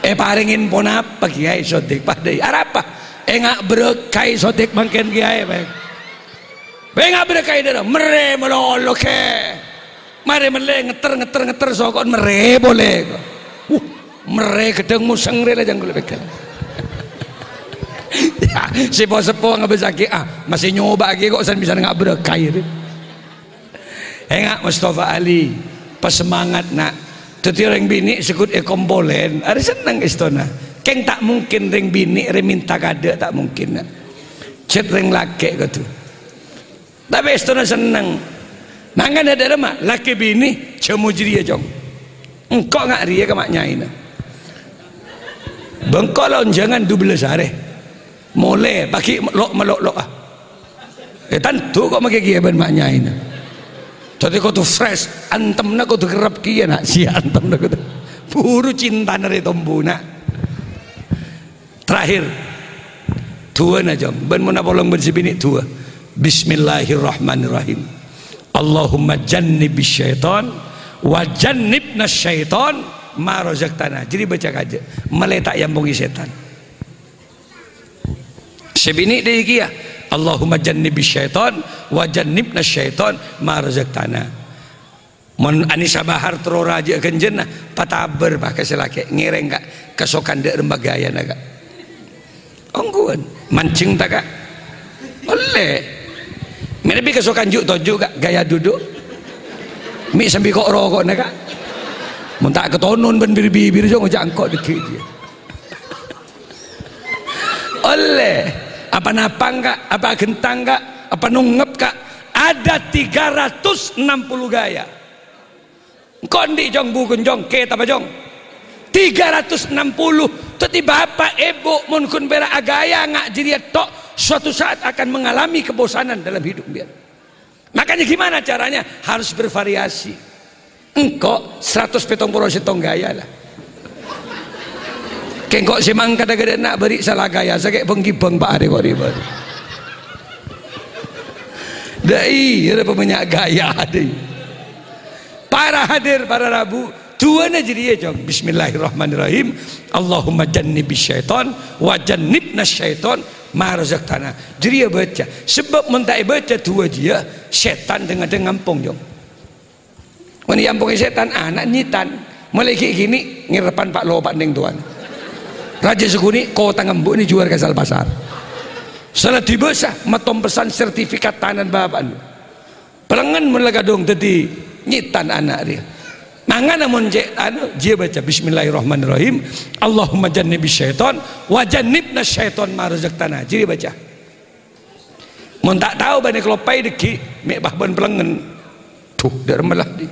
"Èparèngè ponapa, Kèyaè, Sodik?" "Padâi." "Arapa?" "Enga' berkahi Sodik mangkèn, Kèyaè, pèng." Bânnya' berkahi dârâ, merrè malolo kè. Marè mellè ngetter, ngetter, ngetter soko'en merrè polè. Uh, merrè ghedhâng mosèng rè la jâng ghulâ pèghâl. Ya, sepo-sepo ngabâsaghi, ah, masih nyobâ'aghi kok san bisa nga' berkahi rè. Enga' Mustafa Ali, pasemangat, Na'. Dhâddhi orèng binè' sè ghut èkompolèn, arè senneng èstona. Kèng ta' mungkin rèng binè' rè minta kadâ', ta' mungkin, Na'. Cèt rèng lakè' kodhu. Tapè èstona senneng. Mangkana dâ' remma, lakè binè' jhâmo jârèya, Cong. Engko' nga' rèya ka ma' nyaèna. Bengko la onjhângan dubellâs arè. Molè, paghi' lo'-, melo'-lo'a. Eh, tanto kok makè kèya bân ma' nyaèna. Dhâddhi kodhu fresh, antemna kodhu kerrep kèya, Na'. Siya antemna kodhu. Buru cintana rè tombu, Na'. Terakhir, du'âna, Cong. Bân mon apolong bân sè binè' du'â. Bismillahirrahmanirrahim. Allahumma jannibis syaitan wa jannibnas syaitan ma razaqtana. Jadi baca kajâ. Malè ta' èampongè sètan. Sè binè' dâ' kèya. Allahumma jannibis syaitan wa jannibnas syaitan ma razaqtana. Mon Anisa Bahar terro rajâ ghânjhârna, patabâr, Pak, ka sè lakè', ngèrèng, Ka', kasokan dâ' remma ghâjâna, Ka'. Ongghuwân, manjheng ta', Ka'? Ollè. Mènabi kasokan ju'-toju', Ka', gaya duduk. Mè' sambi ko'-roko'na, Ka'. Mon ta' katonon bân bir-bibir, jhâ' ngoca' engko' dâgghi' jiyâ. Ollè. Apa napang, Ka'? Apa aghentang, Ka'? Apa nongngep, Ka'? Ada tiga ratus enam puluh gaya. Engko' andi', Cong, bukun, Cong, kètab, Cong. Tiga ratus enam puluh. Dhâddhi bapa', èbhu, mon ghun pèra' agaya nga' jârèya tok, suatu saat akan mengalami kebosanan dalam hidup, biar. Makanya gimana caranya? Harus bervariasi. Engko' seratus pitung puluh settong gaya lah. Kèng ko' sè mangkada ghâdhâ na' bâri' sala gaya, sakè' bâng-ghibâng pa' arè ko' rè bâri'. Dâi, ada banyak gaya dâi. Para hadir, para rabu, du'ana jârèya, Cong. Bismillahirrahmanirrahim. Allahumma jannibis syaiton wa jannibnas syaiton ma razaqtana. Jârèya bâca. Sebab mon ta' èbâca du'a jârèya, sètan dhâng-adhâng ngampong, Cong. Mon èampongè sètan, ana' nyètan. Molaè ghi'-ghini' ngèrèpan pa'-lopa' neng towan. Rajâ sakonè' kotang embu' nè juwâr ka sal pasar. Sala dibâsa, matom pesan sertifikat tanan bapa'na. Pelengngen mon la kadhung dhâddhi nyètan ana' rèya. Mangkana mon cè' anu, jârèya bâca, "Bismillahirrahmanirrahim. Allahumma jannibis syaiton wa jannibnas syaiton ma razaqtana." Jârèya bâca. Mon ta' tao bânnè kaloppaè dhâggi', mè' bâ' bân pelengngen. Duh, dâ' remma la dhi'.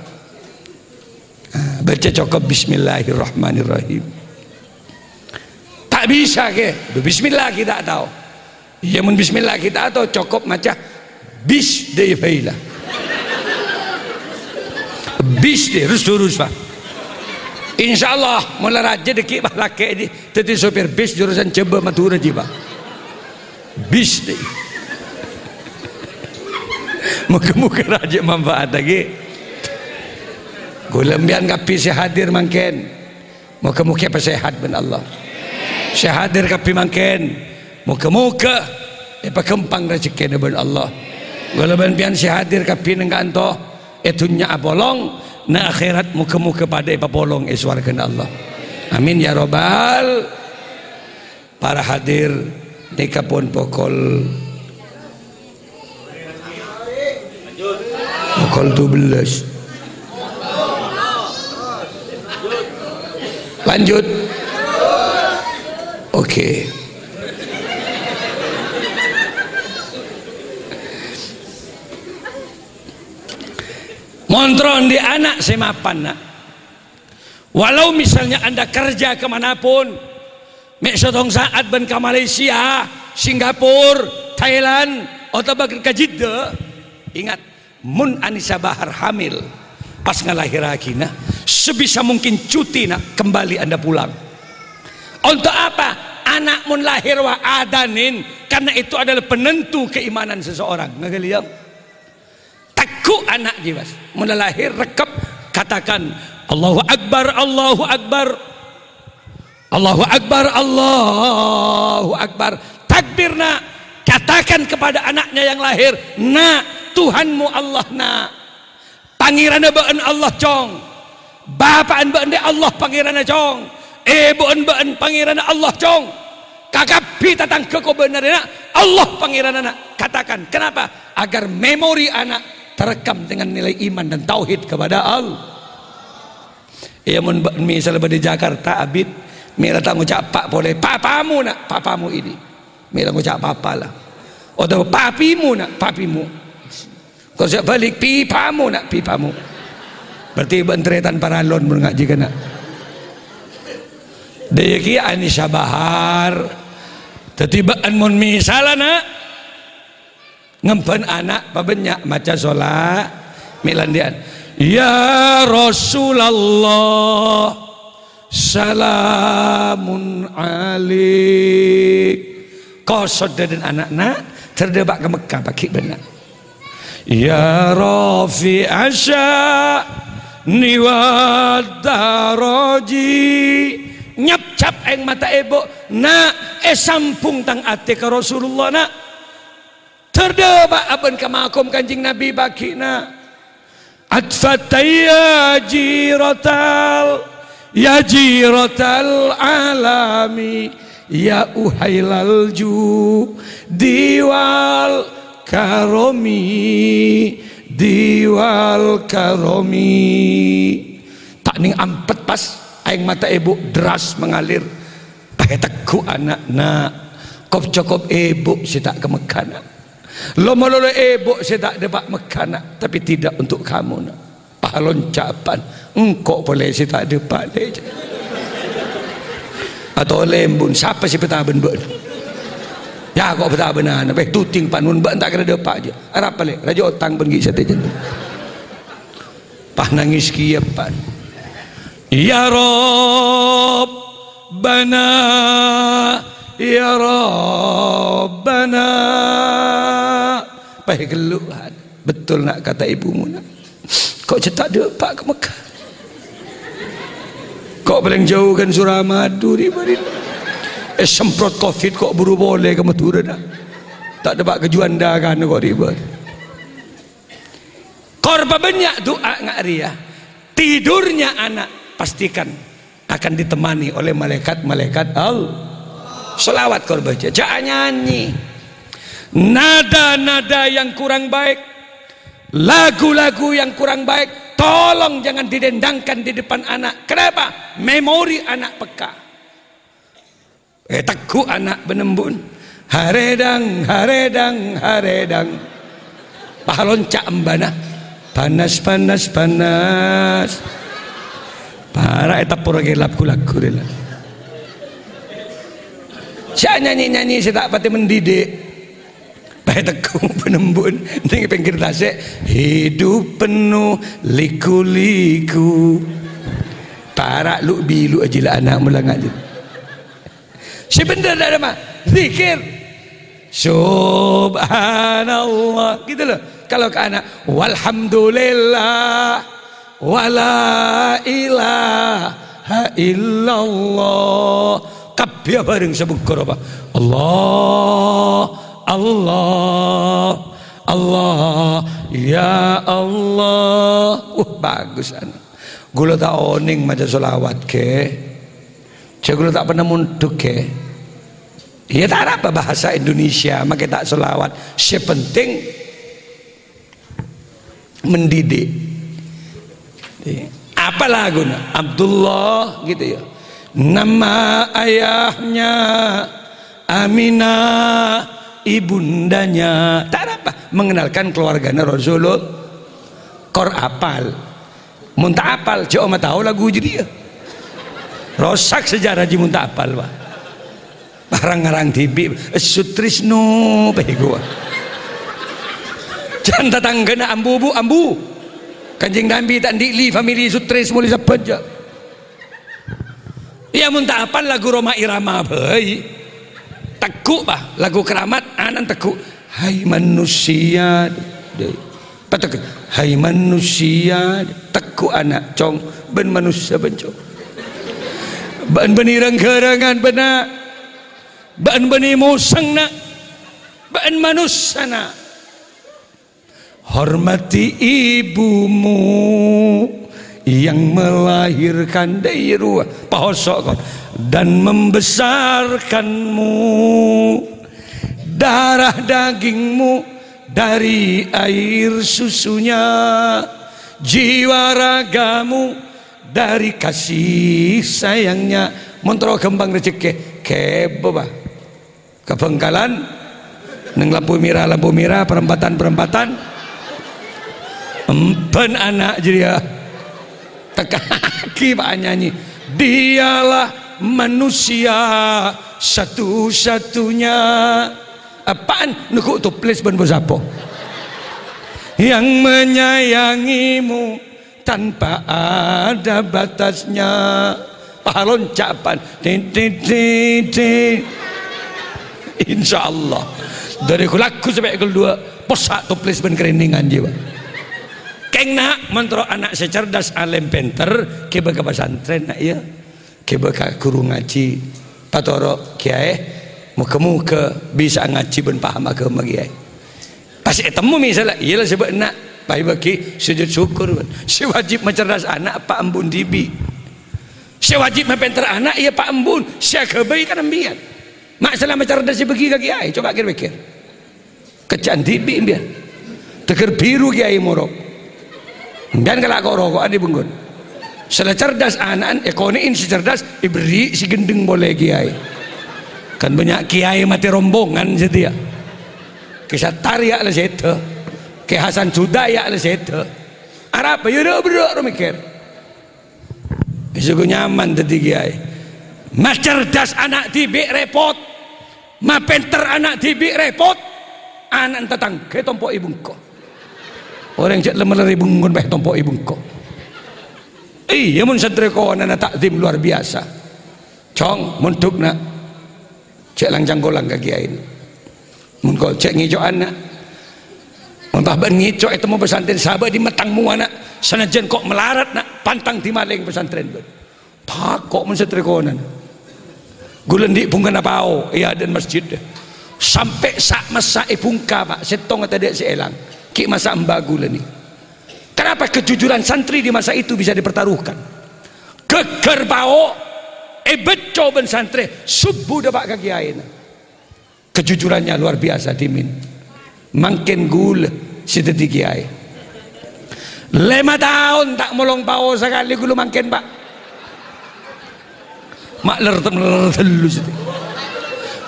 Ah, bâca cokop, "Bismillahirrahmanirrahim." Ta' bisa, kè. Bismillah ghi' ta' tao. Iyâ, mon bismillah ghi' ta' tao, cokop maca bis dâi bhâi la. Bis dâi, rus durus, Pak. Insyaallah, mon la rajâ dhâggi', Pak, lakè' dhi, dhâddhi sopir bis jurusan Jhâbâ Madhurâ jiyâ, Pak. Bis dâi. Moghâ-moghâ rajâ manfaat lagi. Kaulâ sampèyan kabbhi sè hadir mangkèn. Moghâ-moghâ èpasèhat bân Allah. Sè hadir kabbhi mangkèn, moghâ-moghâ èpaghâmpang rejhekkèna bân Allah. Kaulâ bân sampèyan sè hadir kabbhi neng ka'anto, è dhunnya apolong, neng akhèrat moghâ-moghâ padâ èpapolong è sowarghâna Allah. Amin ya robbal. Para hadir, nèka pon pokol Pokol dua belas. Lanjut. Oke. Mon terro andi' ana' sè mapan, Nak. Walau misalnya Anda kerja ke mana pun, mè' sèttong sa'at bân ka Malaysia, Singapura, Thailand, otabâ ka Jeddah, ingat, mon Anisa Bahar hamil, pas ngalahèrraghina, sebisa mungkin cuti, Nak, kembali Anda pulang. Untuk apa? Ana' mon lahèr, wa, adhânin, karena itu adalah penentu keimanan seseorang. Ngaghâli, ya? Tegghu' ana' jiyâ, Mas. Mon la lahèr, rekkep, katakan, "Allahu Akbar, Allahu Akbar. Allahu Akbar, Allahu Akbar." Takbir, Nak. Katakan kepada anaknya yang lahir, "Nak, Tuhanmu Allah, Nak. Pangèranna bâ'ân Allah, Cong." Bapa'an bâ'ân rè Allah Pangèranna, Cong. Èbhu'ân bâ'ân Pangèranna Allah, Cong. Kakabbhi tatangghâ kobâna rè, Nak, Allah Pangèranna, Nak. Katakan, kenapa? Agar memori anak terekam dengan nilai iman dan tauhid kepada Allah. Iyâ, mon bâ-, misal bâdâ è Jakarta, abit, mè' la ta' ngoca' pa' polè, "Papamu, Nak, papamu ini." Mè' la ngoca' papa la. Otabâ, "Papimu, Nak, papimu." Kok sè bâlik, "Pipamu, Nak, pipamu." Berarti bâ'ân tarètan paralon mon ngajhi kana'. Dâ' iyâ kèya Anisa Bahar. Dhâddhi bâ'ân mon misalla, Nak, ngemban ana' pabânnya' maca sola-, mè' la andi'ân. "Ya Rasulullah, salamun alaik." Kosot dâdân ana'na, terdebak ka Mekkah paghi' bânna'. Ya rafi' asya' niwad daraji. Nyapcap aèng mata èbhu, "Nak, èsambhung tang atè ka Rasulullah, Nak." Terdebak abân ka makom Kanjeng Nabi paghi', Nak. Atfat ya jiratal, ya jiratal alami, ya uhailal judi wal karomi, diwal karomi. Ta' nèng ampet pas aèng mata èbhu deras mengalir. Pas ètegghu' ana'na. Op-cokop èbhu sè ta' ka Mekkah, na'. Lo-malolo èbhu sè ta' dâpa' Mekkah, na', tapè tidak untuk kamu, na'. Pas lonca', "Pan, engko' polè sè ta' dâpa', Lè'." "Atolè, Bun, sapa sè pètabân bâ'na?" "Yâ, ko' pètabâna, na', beh, tuting, Pan, mon bâ'na ta' kèra dâpa', jâ'. Arapa, Lè'? Rajâ otang bân ghi' satèya." Pas nangès kèya, Pan. "Ya Rabbana, ya Rabbana." Pas èghellu', Pan. "Betul, na', kata ibumu, na'. Ko' jâ' ta' dâpa' ka Mekkah. Ko' palèng jâu kan Suramadu, ri'-, ri'. Èsemprot covid ko' buru polè ka Madhurâ, na'. Ta' dâpa' ka Juanda kan ko' ri'-, ri'." Kor pabânnya' du'a nga' rèya, tidurnya anak pastikan akan ditemani oleh malaikat-malaikat Allah. Sholawat kor bâca, jâ' anyanyi. Nada-nada yang kurang baik, lagu-lagu yang kurang baik, tolong jangan didendangkan di depan anak. Kenapa? Memori anak peka. Ètegghu' ana' bân embu'na. "Harèdhâng, harèdhâng, harèdhâng." Pas lonca' embâna. "Panas, panas, panas." Para' èteppor kèlap ghu-lagghu rèla. Sè nyanyi-nyanyi sè ta' patè mendidik. Pas ètegghu' bân embu'na neng pèngghir tasè', "Hidup penuh liku-liku." Para' lu'-bilu' ajila' ana' mola ngajhi. Sè bhendher dâ' remma, zikir. Subhanallah, gitu loh. Kalau ke anak, walhamdulillah, wala ilaha illallah. Kabbhi bhâreng sabhungkor apa? Allah, Allah, Allah, ya Allah. Wah, bagus, anak. Ghulâ ta' onèng maca sholawat, Kè. Jâ' ghulâ ta' pernah mondhuk, Kè. Iyâ, ta' arapa bahasa Indonesia, makè ta' sholawat. Sè penting mendidik. Apa laguna? Abdullah, gitu ya. Nama ayahnya Aminah, ibundanya. Ta' arapa, mengenalkan keluargana Rasulullah. Kor apal. Mon ta' apal, jâ' omah tao lagu jârèya. Rosak sejarah jiyâ mon ta' apal, Pak. Rang-ngarang dhibi', Sutrisno, pèghuwâ. Jân tatangghâna ambu, Bu, ambu. Kanjeng Nabi ta' andi' li famili Sutris molè sabbhân, jâ'. Iyâ, mon ta' apal lagu Rhoma Irama bhâi. Tegghu', Pak, lagu Keramat, anan tegghu'. Hai manusia, dâ-, pategghu'. Hai manusia, tegghu' ana', Cong, bân manossa, bân Cong. Bân bânnè rang-ghârângan, bâ'na. Bân bânnè mosang, na'. Bân manossa, na'. Hormati ibumu yang melahirkan, dâi rowa, pahoso' ko', dan membesarkanmu. Darah dagingmu dari air susunya, jiwa ragamu dari kasih sayangnya. Mon terro ghâmpang rejekkè, kèbâ, Pak. Ka Bangkalan, neng lampu mèra, lampu mèra, perempatan, perempatan. Emban ana' jârèya. Tekka'aghi, Pak, nyanyi. Dialah manusia satu-satunya. Apaan? Neggu' toples bân posapo. Yang menyayangimu tanpa ada batasnya. Palonca' pan. Tin, tin, tin, tin. Insyaallah. Dâri ghu-lagghu sampè' ghu-, dhuwâ', possa' toples bân krènèngan, jiyâ, Pak. Kèng, na', mon terro ana' sè cerdas, alèm, pènter, ghibâ ka pasantrèn, na', yâ. Ghibâ ka ghuru ngajhi, patoro' kèyaè, moghâ-moghâ bisa ngajhi bân paham aghâma kèyaè. Pas ètemmo misalla, iyâ la sè bâ'na, pas èbâghi sujud syukur, bân. Sè wajib macerdas ana' pa' embu'na dhibi'. Sè wajib mapènter ana', iyâ pa' embu'na, sè aghâbây kan empèyan. Ma' sala macerdas èbâghi ka kèyaè, coba kèr-pèkkèr. Kèca'an dhibi' empèyan. Teghâr biru kèyaè morok. Empèyan kala' ko'-roko'an è bengkon. Sè la cerdas ana'na èkonè'è sè cerdas, èberri' sè ghendheng polè kèyaè. Kan bânnya' kèyaè matè rombongan satèya. Kè Sattar yâ' la sèdhâ. Kè Hasan Suda yâ' la sèdhâ. Arapa yâ, râ-, bârâ' ro mèkkèr. Èsoghu nyaman dhâddhi kèyaè. Macerdas ana' dhibi' rèpot. Mapènter ana' dhibi' rèpot. Ana' tatangghâ ètompo'è bungko. Orèng jhâ' lem-, lerrè bungkon bhâi ètompo'è bungko. Iyâ, mon santrè konana ta'zim luar biasa. Cong, mondhuk, na'. Jhâ' lang-cangkolang ka kèyaèna. Mon ko-, jhâ' ngèco'an, na'. Mon pas bâ'na ngèco' ètemmo pesantren, sabâ' di mettang mowa, na'. Sanajjân ko' malarat, na', pantang dimalèng pesantren bâ'na. Tako' mon santrè konana. Ghulâ andi' bungkana pao è adâ'na masjid. Sampè' sa'-massa' èbungka, Pa'. Sèttonga tadâ' sè èlang. Ghi' masa' emba ghulâ nè. Kenapa kejujuran santri di masa itu bisa dipertaruhkan? Ghâgghâr pao èbâcco bân santrè, sobbhu dâpa' ka kèyaèna. Kejujurannya luar biasa, dhimèn. Mangkèn ghulâ sè dhâddhi kèyaè. Lèma taon ta' molong pao sakalè ghulâ mangkèn, Pa'. Ma' ler-, ler-, tello sè.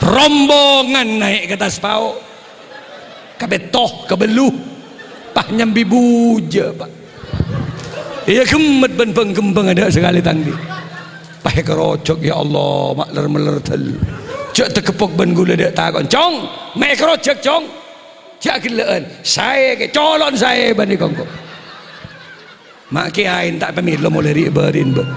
Rombongan naè' ka attas pao. Kapètto, kabellu. Pas nyambi bujâ, Pa'. Iyâ, ghemmet bân bâng-ghembâng adâ' sakalè tang di. Pas èkarojhuk, ya Allah, ma' ler-, meller dâl. Jhâ' tageppok bân ghulâ dâ' tako'. Cong, ma' èkarojhuk, Cong. Jhâ' ghellâ'ân. Saè kè, colo'na saè bânnè kongko. Ma' kèyaè ta' pamèlo molè ri'-bâri'na, bân.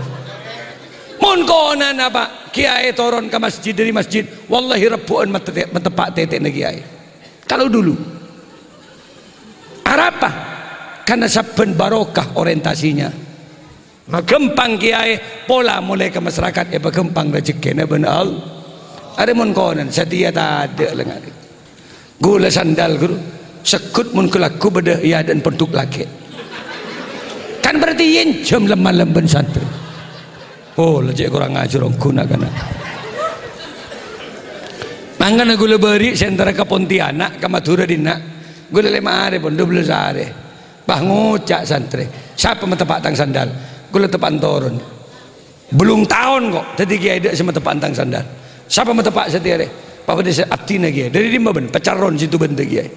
Mon konana, Pa', kèyaè toron ka masjid, dâri masjid, wallahi rebbhu'ân mate-, mateppa' tètè'na kèyaè. Kalau dulu. Arapa? Karena sabbhân barokah orientasinya. Maghâmpang kèyaè pola molè ka masyarakat, èpaghâmpang rejekkèna bân All-, arè mon konana, satèya tadâ' lèngan. Ghulâ sandal, ghuru. Segghut mon ghulâ lagghu bâdâ è adâ'na pondhuk lakè'. Kan berarti ènjhâm lem-malem bân santrè. Oh, la cè' korang ajhâr ongghu na'-kana'. Mangkana ghulâ bâri' sè entara ka Pontianak, ka Madhurâ dinna'. Ghulâ lèma arè pon, dua belas arè. Pas ngoca' santrè, "Sapa mateppa' tang sandal?" Ghulâ teppa'na toron. Bellung taon ko' dhâddhi kèyaè dâ' sè mateppa' tang sandal. Sapa mateppa' satèya rè? Pas bâdâ sè abdhina kèyaè. Dâri dimma bân? Pacaron sèttong bân kèyaè.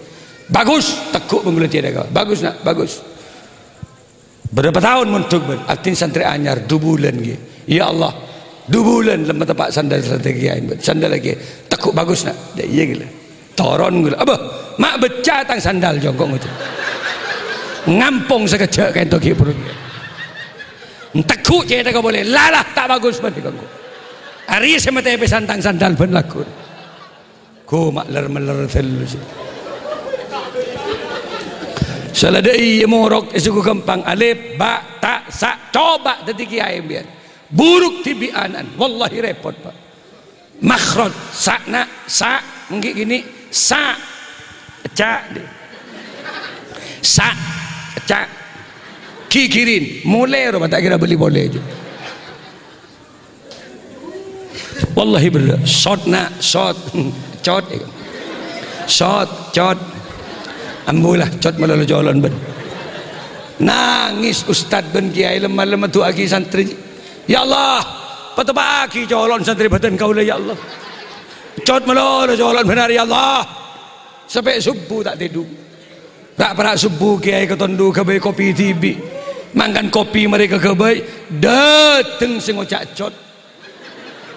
Bagus, tegghu' bân ghulâ cè' ka. Bagus, na', bagus. Bârâmpa taon mondhuk bân? Abdhina santrè anyar, du bulân kèyaè. Ya Allah, du bulân lem mateppa' sandal satèya kèyaè bân. Sandal kèyaè. Tegghu' bagus, na'. Ya, iyâ ghulâ. Toron ghulâ. Abâ, ma' bâcca tang sandal jhungko' ngoca'. Ngampong sakejjhâ' kaènto ghi' buru. Ntegghu' cèthagghâ polè. Lalah ta' bagus bân dikongko. Arèya sè matè pèsan tang sandal bân lagghu. Ghu ma' ler-meller tello sè. Saladâ iyâ morok èsoghu ghâmpang. Alif, ba, ta, sa. Coba dhâddhi kèyaè sampèyan. Buruk dhibi' ana'na. Wallahi rèpot, Pa'. Makhraj, sa', na', sa', mangkè' gini, sa', ca', di. Sa', ca', ghigirin, molè rowa ta' kèra bâli polè, ju. Wallahi bhender, sot, na', sot, cot, sot, cot, ambu la, cot malolo colo'na bân. Nangès ustad bân kèyaè lem-malem adu'aaghi santrè. Ya Allah, pateppa'aghi colo'na santrè bhâdhân kaulâ, ya Allah. Cot malolo colo'na bân arè, ya Allah. Sampè' sobbhu ta' tèdung. Ra'-para' sobbhu kèyaè katondu ghâbây kopi dhibi'. Mangkana kopi marè kaghâbây, dâteng sè ngoca' cot.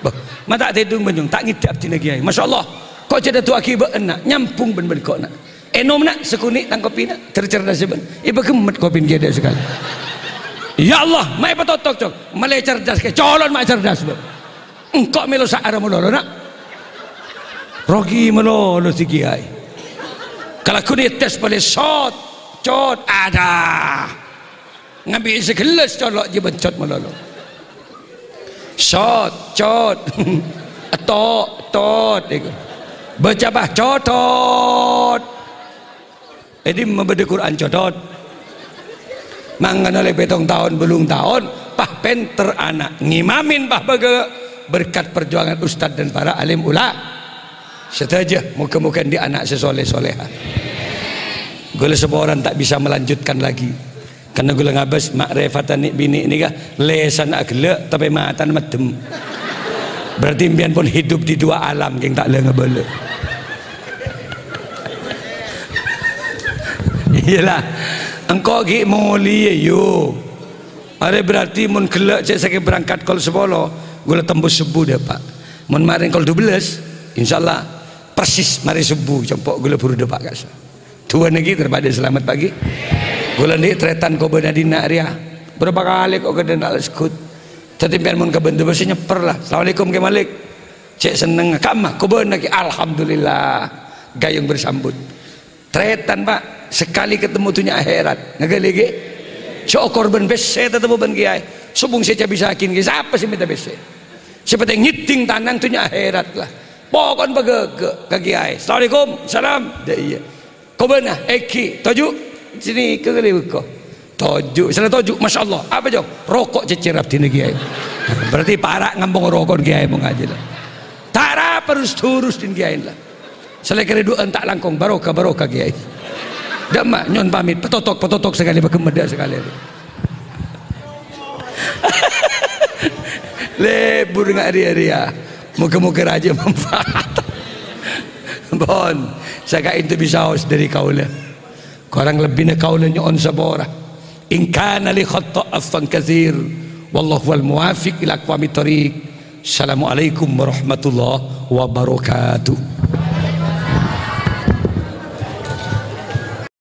Bâh, ma' ta' tèdung bân, Cong, ta' ngèdhâ abdhina kèyaè. Masya Allah, ko' jhâ' adu'aaghi bâ'na, nyambung bân, bân ko' na'. Ènom, na', sakonè' tang kopina, ter-cerdas bân. Èpaghemmet kopina kèyaè dâ' sakalè. Ya Allah, ma' èpatotok, Cong. Malè cerdas kèyaè, colo'na ma' cerdas, bân. Engko' mèlo sa'arra malolo, na'. Rogi malolo sè kèyaè. Kalagghu nètes polè sot, cot, ada. Ngambi' saghellâs colo' jiyâ bân cot malolo. Sot, cot. Eto', tot, iku. Baca, bah, cotot. È dimma bâdâ Qur'an cotot? Mangkana ollè pèttong taon, bâllung taon, pas pènter ana'. Ngimamin pas bâgâ berkat perjuangan ustad dan para alim ula-, sadhâjâ. Moghâ-moghâ andi' ana' sè soleh-soleha. Ghulâ saporana ta' bisa melanjutkan lagi. Karena ghulâ ngabâs ma'rifatan nè'-binè' nèka lèsanna aghellâ', tapè matana meddhem. Berarti sampèyan pon hidup di dua alam, kèng ta' lè ngabâlâ. Iyâlah, engko' ghi' molèya, yo. Arè berarti mon ghellâ' cè' sakèng berangkat kol sapolo, ghulâ tembus subuh dâpa'. Mon marèn kol dua belas, insyaallah persis marè subuh, compo' ghulâ buru dâpa' ka'issa'. Duwâ' nèkè dâri paḍâ salamet pagi. Ghulâ nè' tarètan kobâna dinna' rèya. Bârâmpa kalè ko' ghâdhâna alas ghut. Dhâddhi sampèyan mon ka bândhâ bâsè nyèpper la. "Assalamualaikum, Kè Malik." Cè' sennengnga. "Kamma?" "Kobâna, Kè." "Alhamdulillah." Ghâyung bersambut. Tarètan, Pak. Sakalè katemmo dhunnya akhèrat. Ngaghâli, Kè? Sè okor bân pèssè tatemmo bân kèyaè. Sobung sè cabisaghin, Kè. Sapa sè mènta pèssè? Sè pentèng ngèdhing tanang dhunnya akhèrat la. Pokon paghâghâ ka kèyaè. "Assalamualaikum." "Salam." "Dâ' iyâ." "Kobâna, èngghi, toju'." "Sènè ka ghâli bâko." "Toju'." "Sala toju'." "Masyaallah." "Apa, Cong?" "Roko' cècèr abdhina kèyaè." Berarti para' ngampong roko' kèyaè mon ngajhi la. Ta' ra perus durus din kèyaè la. Salèkèrè du'â enta' langkong, barokah, barokah, kèyaè. Dâ' emma, nyo'on pamit, patotok, patotok sakalè, paghemmet dâ' sakalè. Lebur nga' rèya-rèya. Moga-moga rajâ manfaat. Pon, sakaènto bisaos dâri kaulâ. Korang lebbina kaulâ nyo'on sapora. In kana li khatta afwan katsir. Wallahu wal muwafiq ila aqwamit thoriq. Assalamualaikum warahmatullahi wabarakatuh.